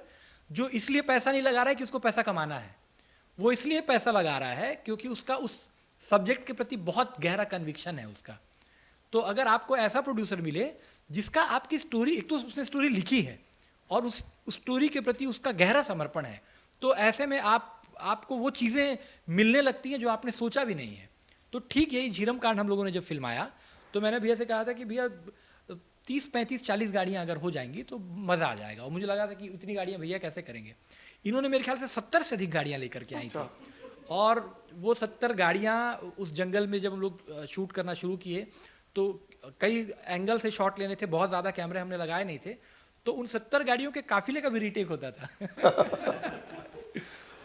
जो इसलिए पैसा नहीं लगा रहा है कि उसको पैसा कमाना है, वो इसलिए पैसा लगा रहा है क्योंकि उसका उस सब्जेक्ट के प्रति बहुत गहरा कन्विक्शन है उसका। तो अगर आपको ऐसा प्रोड्यूसर मिले जिसका आपकी स्टोरी, एक तो उसने स्टोरी लिखी है और उस स्टोरी के प्रति उसका गहरा समर्पण है, तो ऐसे में आप, आपको वो चीज़ें मिलने लगती हैं जो आपने सोचा भी नहीं है। तो ठीक यही झीरम कांड हम लोगों ने जब फिल्माया, तो मैंने भैया से कहा था कि भैया, तीस, पैंतीस, चालीस गाड़ियाँ अगर हो जाएंगी तो मज़ा आ जाएगा। और मुझे लगा था कि इतनी गाड़ियाँ भैया कैसे करेंगे। इन्होंने मेरे ख्याल से सत्तर से अधिक गाड़ियाँ लेकर के आई थी। और वो सत्तर गाड़ियाँ उस जंगल में जब हम लोग, अ, शूट करना शुरू किए, तो कई एंगल से शॉट लेने थे, बहुत ज़्यादा कैमरे हमने लगाए नहीं थे, तो उन सत्तर गाड़ियों के काफिले का भी रीटेक होता था।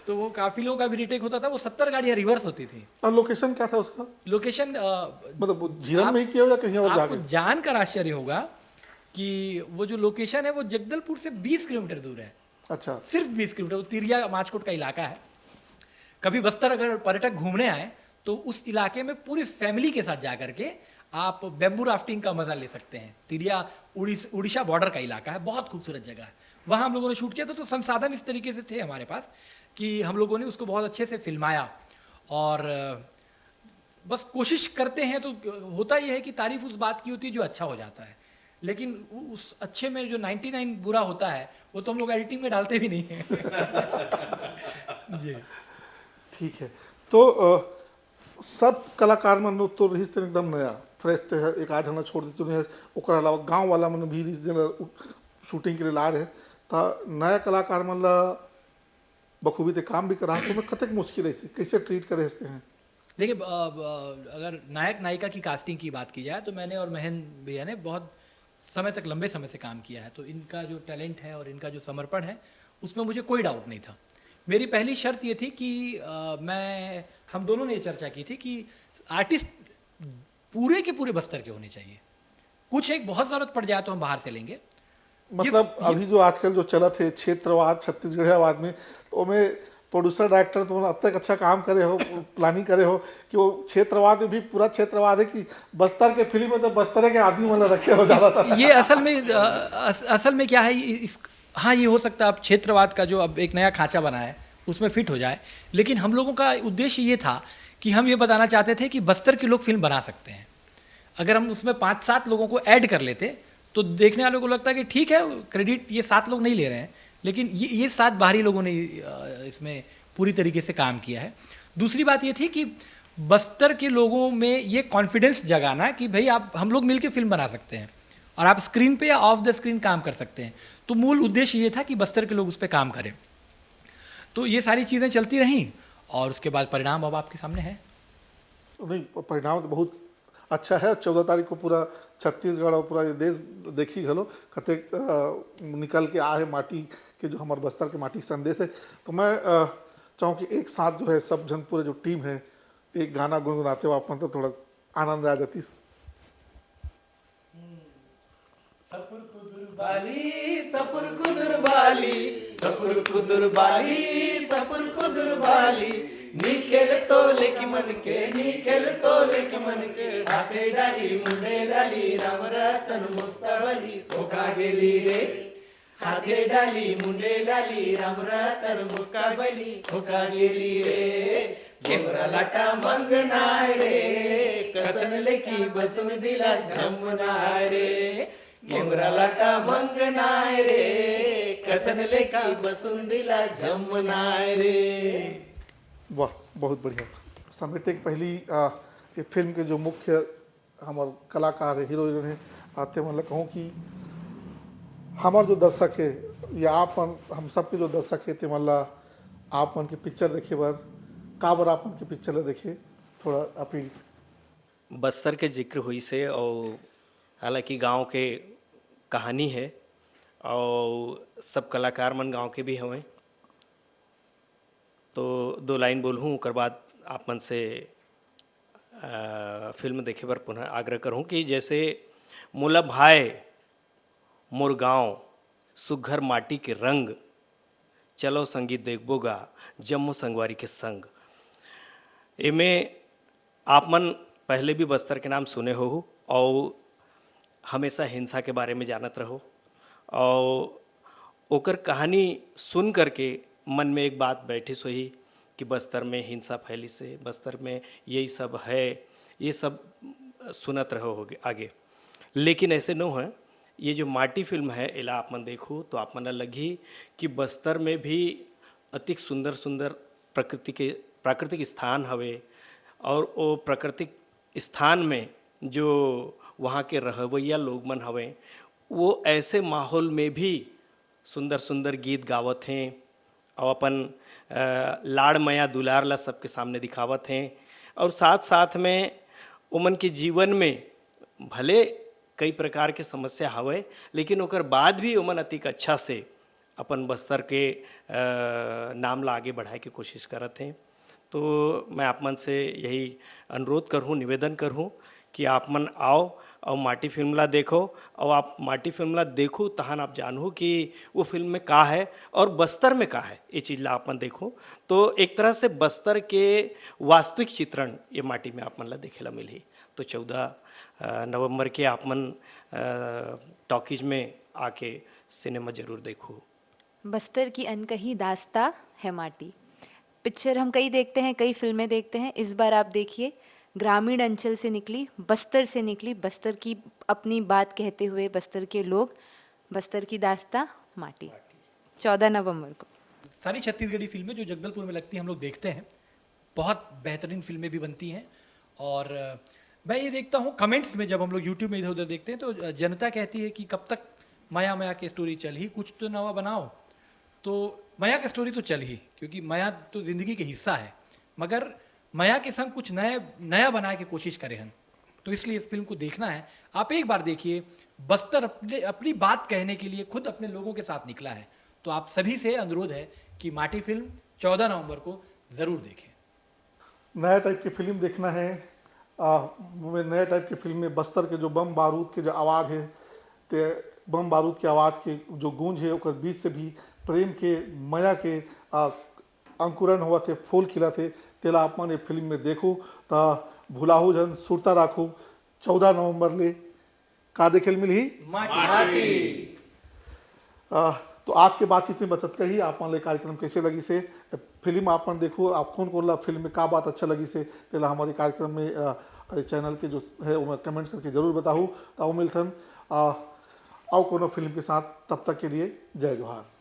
तो वो काफिलों का भी रीटेक होता था। वो सत्तर गाड़ियाँ रिवर्स होती थी। और लोकेशन क्या था उसका? लोकेशन, अ, मतलब वो झीरम में ही किया हो या कहीं और आपको जाके? जानकर आश्चर्य होगा कि वो जो लोकेशन है, वो जगदलपुर से बीस किलोमीटर दूर है। अच्छा। सिर्फ बीस किलोमीटर। वो तिरिया माचकोट का इलाका है। कभी बस्तर अगर पर्यटक घूमने आए तो उस इलाके में पूरी फैमिली के साथ जा करके आप बैम्बू राफ्टिंग का मज़ा ले सकते हैं। तिरिया उड़ीस-, उड़ीसा बॉर्डर का इलाका है, बहुत खूबसूरत जगह है। वहाँ हम लोगों ने शूट किया था। तो संसाधन इस तरीके से थे हमारे पास कि हम लोगों ने उसको बहुत अच्छे से फिल्माया। और अ, बस कोशिश करते हैं तो होता यह है कि तारीफ उस बात की होती है जो अच्छा हो जाता है, लेकिन उ-, उस अच्छे में जो नाइंटी नाइन बुरा होता है, वो तो हम लोग एडिटिंग में डालते भी नहीं हैं। जी। ठीक है। तो अ, सब कलाकार मन तो रहिस तेन एकदम नया, फ्रेश ते है, एक आध जना छोड़ देते नहीं है। ओकर अलावा गांव वाला मन भी रहिस, जेन ला उ-, शूटिंग के लिए ला रहे, ता नया कलाकार मन ला बखूबी ते काम भी करा, तो में कतेक मुश्किल है, कैसे ट्रीट करे हस्ते हैं? देखिए, ब-, ब-, अगर नायक नायिका की कास्टिंग की बात की जाए, तो मैंने और महेंद्र भैया ने बहुत समय तक, लंबे समय से काम किया है, तो इनका जो टैलेंट है और इनका जो समर्पण है, उसमें मुझे कोई डाउट नहीं था। मेरी पहली शर्त ये थी कि अ, मैं, हम दोनों ने ये चर्चा की थी कि आर्टिस्ट पूरे के पूरे बस्तर के होने चाहिए। कुछ एक बहुत ज़रूरत पड़ जाए तो हम बाहर से लेंगे। मतलब ये- अभी जो आजकल जो चलत है क्षेत्रवाद, छत्तीसगढ़ियावाद में, तो ओमे प्रोड्यूसर डायरेक्टर तो अब तक अच्छा काम करे हो, प्लानिंग करे हो कि वो क्षेत्रवाद में भी पूरा क्षेत्रवाद है कि बस्तर के फिल्म में तो बस्तर के आदमी वाला रखे हो ज्यादातर। ये असल में, अ, अस-, असल में क्या है, इ-, इस, हाँ, ये हो सकता है आप क्षेत्रवाद का जो अब एक नया खांचा बना है, उसमें फिट हो जाए, लेकिन हम लोगों का उद्देश्य ये था कि हम ये बताना चाहते थे कि बस्तर के लोग फिल्म बना सकते हैं। अगर हम उसमें पाँच सात लोगों को ऐड कर लेते तो देखने वालों को लगता है कि ठीक है, क्रेडिट ये सात लोग नहीं ले रहे हैं, लेकिन ये ये सात बाहरी लोगों ने अ, इसमें पूरी तरीके से काम किया है। दूसरी बात ये थी कि बस्तर के लोगों में ये कॉन्फिडेंस जगाना कि भाई, आप, हम लोग मिलके फिल्म बना सकते हैं और आप स्क्रीन पे या ऑफ द स्क्रीन काम कर सकते हैं। तो मूल उद्देश्य ये था कि बस्तर के लोग उस पर काम करें। तो ये सारी चीज़ें चलती रहीं और उसके बाद परिणाम अब आपके सामने है। नहीं, परिणाम तो बहुत अच्छा है। चौदह तारीख को पूरा छत्तीसगढ़ और पूरा ये देश देखी घलो, कतेक अ, निकल के आए माटी के, जो हमारे बस्तर के माटी के संदेश है। तो मैं अ, चाहूँ कि एक साथ जो है सब जन, पूरे जो टीम है, एक गाना गुनगुनाते हुए आप मन तो थोड़ा आनंद आ जातीस। सपुर कुदुर बाली, सपुर कुदुर बाली, सपुर कुदुर बाली, सपुर कुदुर बाली। नी खेल तो लेके मन के, नी खेल तो लेके मन के। हाथे डाली, मुंडे डाली, राम रतन मुक्ता बली। होका गेली रे, हाथे डाली, मुंडे डाली, राम रतन मुक्ता बली। होका गेली रे, घेवरा लाटा मंगनाय रे, कसन लेकी बसुन दिला जमनाय रे। घेवरा लाटा मंगनाय रे, कसन लेकी बसुन दिला जमनाय रे। वाह, बहुत बढ़िया। समेटे के पहली आ, ये फिल्म के जो मुख्य हमर कलाकार है, हीरो हीरोइन है, आ, ते मन ला कहूँ कि हमर जो दर्शक है या आप मन, हम सबके जो दर्शक है, ते मन ला आप मन के पिक्चर देखे बर, का बर आप मन के पिक्चर ला देखे, थोड़ा अपील। बस्तर के जिक्र होइस हे और हालांकि गांव के कहानी है और सब कलाकार मन गांव के भी हवें, तो दो लाइन बोलहूँ, ओकर बाद आप मन से अ, फिल्म देखे बर पुनः आग्रह करहूँ कि जैसे मोला भाए मोर गांव, सुघर माटी के रंग, चलो संगी देखबो गा, जम्मो संगवारी के संग। एमे आप मन पहले भी बस्तर के नाम सुने हो और हमेशा हिंसा के बारे में जानत रहो और ओकर कहानी सुन करके मन में एक बात बैठिस होही कि बस्तर में हिंसा फैलिस हे, बस्तर में यही सब है, ये सब सुनत रहो होगे आगे। लेकिन ऐसे नो है, ये जो माटी फिल्म है, एला आप मन देखो तो आप मन ला लगही कि बस्तर में भी अतिक सुंदर सुंदर प्रकृति के, प्राकृतिक स्थान हवे और वो प्राकृतिक स्थान में जो वहाँ के रहवैया लोग मन हवे, वो ऐसे माहौल में भी सुंदर सुंदर गीत गावत हें और अपन अ, लाड़ मया दुलार ला सबके सामने दिखावत हें और साथ साथ में ओमन के जीवन में भले कई प्रकार के समस्या हवय, लेकिन ओकर बाद भी ओमन अतिक अच्छा से अपन बस्तर के अ, नाम ला आगे बढ़ाए के कोशिश करत हें। तो मैं आप मन से यही अनुरोध करहूँ, निवेदन करहूँ कि आप मन आओ और माटी फिल्म ला देखो और आप माटी फिल्म ला देखो तहन आप जानहू कि वो फिल्म में का है और बस्तर में का है, ये चीज़ ला आप मन देखो। तो एक तरह से बस्तर के वास्तविक चित्रण ये माटी में आप मन ला देखे ला मिलही। तो चौदह अ, नवंबर के आप मन अ, टॉकीज में आके सिनेमा जरूर देखो। बस्तर की अनकही दास्ता है माटी। पिक्चर हम कई देखते हैं, कई फिल्में देखते हैं। इस बार आप देखिए, ग्रामीण अंचल से निकली, बस्तर से निकली, बस्तर की अपनी बात कहते हुए बस्तर के लोग, बस्तर की दास्ता माटी, चौदह नवंबर को। सारी छत्तीसगढ़ी फिल्में जो जगदलपुर में लगती हैं, हम लोग देखते हैं, बहुत बेहतरीन फिल्में भी बनती हैं। और अ, मैं ये देखता हूँ कमेंट्स में, जब हम लोग यूट्यूब में इधर उधर देखते हैं तो अ, जनता कहती है कि कब तक मया मया के स्टोरी चलही, कुछ तो नवा बनाओ। तो मया के स्टोरी तो चलही, क्योंकि मया तो ज़िंदगी के हिस्सा है, मगर मया के संग कुछ नए नया बनाए के कोशिश करे हन। तो इसलिए इस फिल्म को देखना है। आप एक बार देखिए, बस्तर अपने अपनी बात कहने के लिए खुद अपने लोगों के साथ निकला है। तो आप सभी से अनुरोध है कि माटी फिल्म चौदह नवंबर को ज़रूर देखें। नया टाइप की फिल्म देखना है, आ, मैं नया टाइप की फिल्म में बस्तर के जो बम बारूद के जो आवाज़ है, ते बम बारूद के आवाज़ के जो गूंज है, ओकर बीच से भी प्रेम के, मया के आ, अंकुरन होवत हे, फूल खिलत हे, तेला आप मन ये फिल्म में देखो। त भुलाहू झन, सुरता राखो, चौदह नवंबर ले का देखे ल मिलही? माटी। आ, तो आज के बातचीत में बस अतका ही। आप मन ले कार्यक्रम कैसे लगिस हे, फिल्म आप मन देखो, आप कोन कोन ला फिल्म में का बात अच्छा लगिस हे, तेला हमारे कार्यक्रम में, आ, चैनल के जो है, ओमे कमेंट्स करके जरूर बताहू। त आओ मिलथन, आ, अउ कोनो फिल्म के साथ। तब तक के लिए जय जोहार।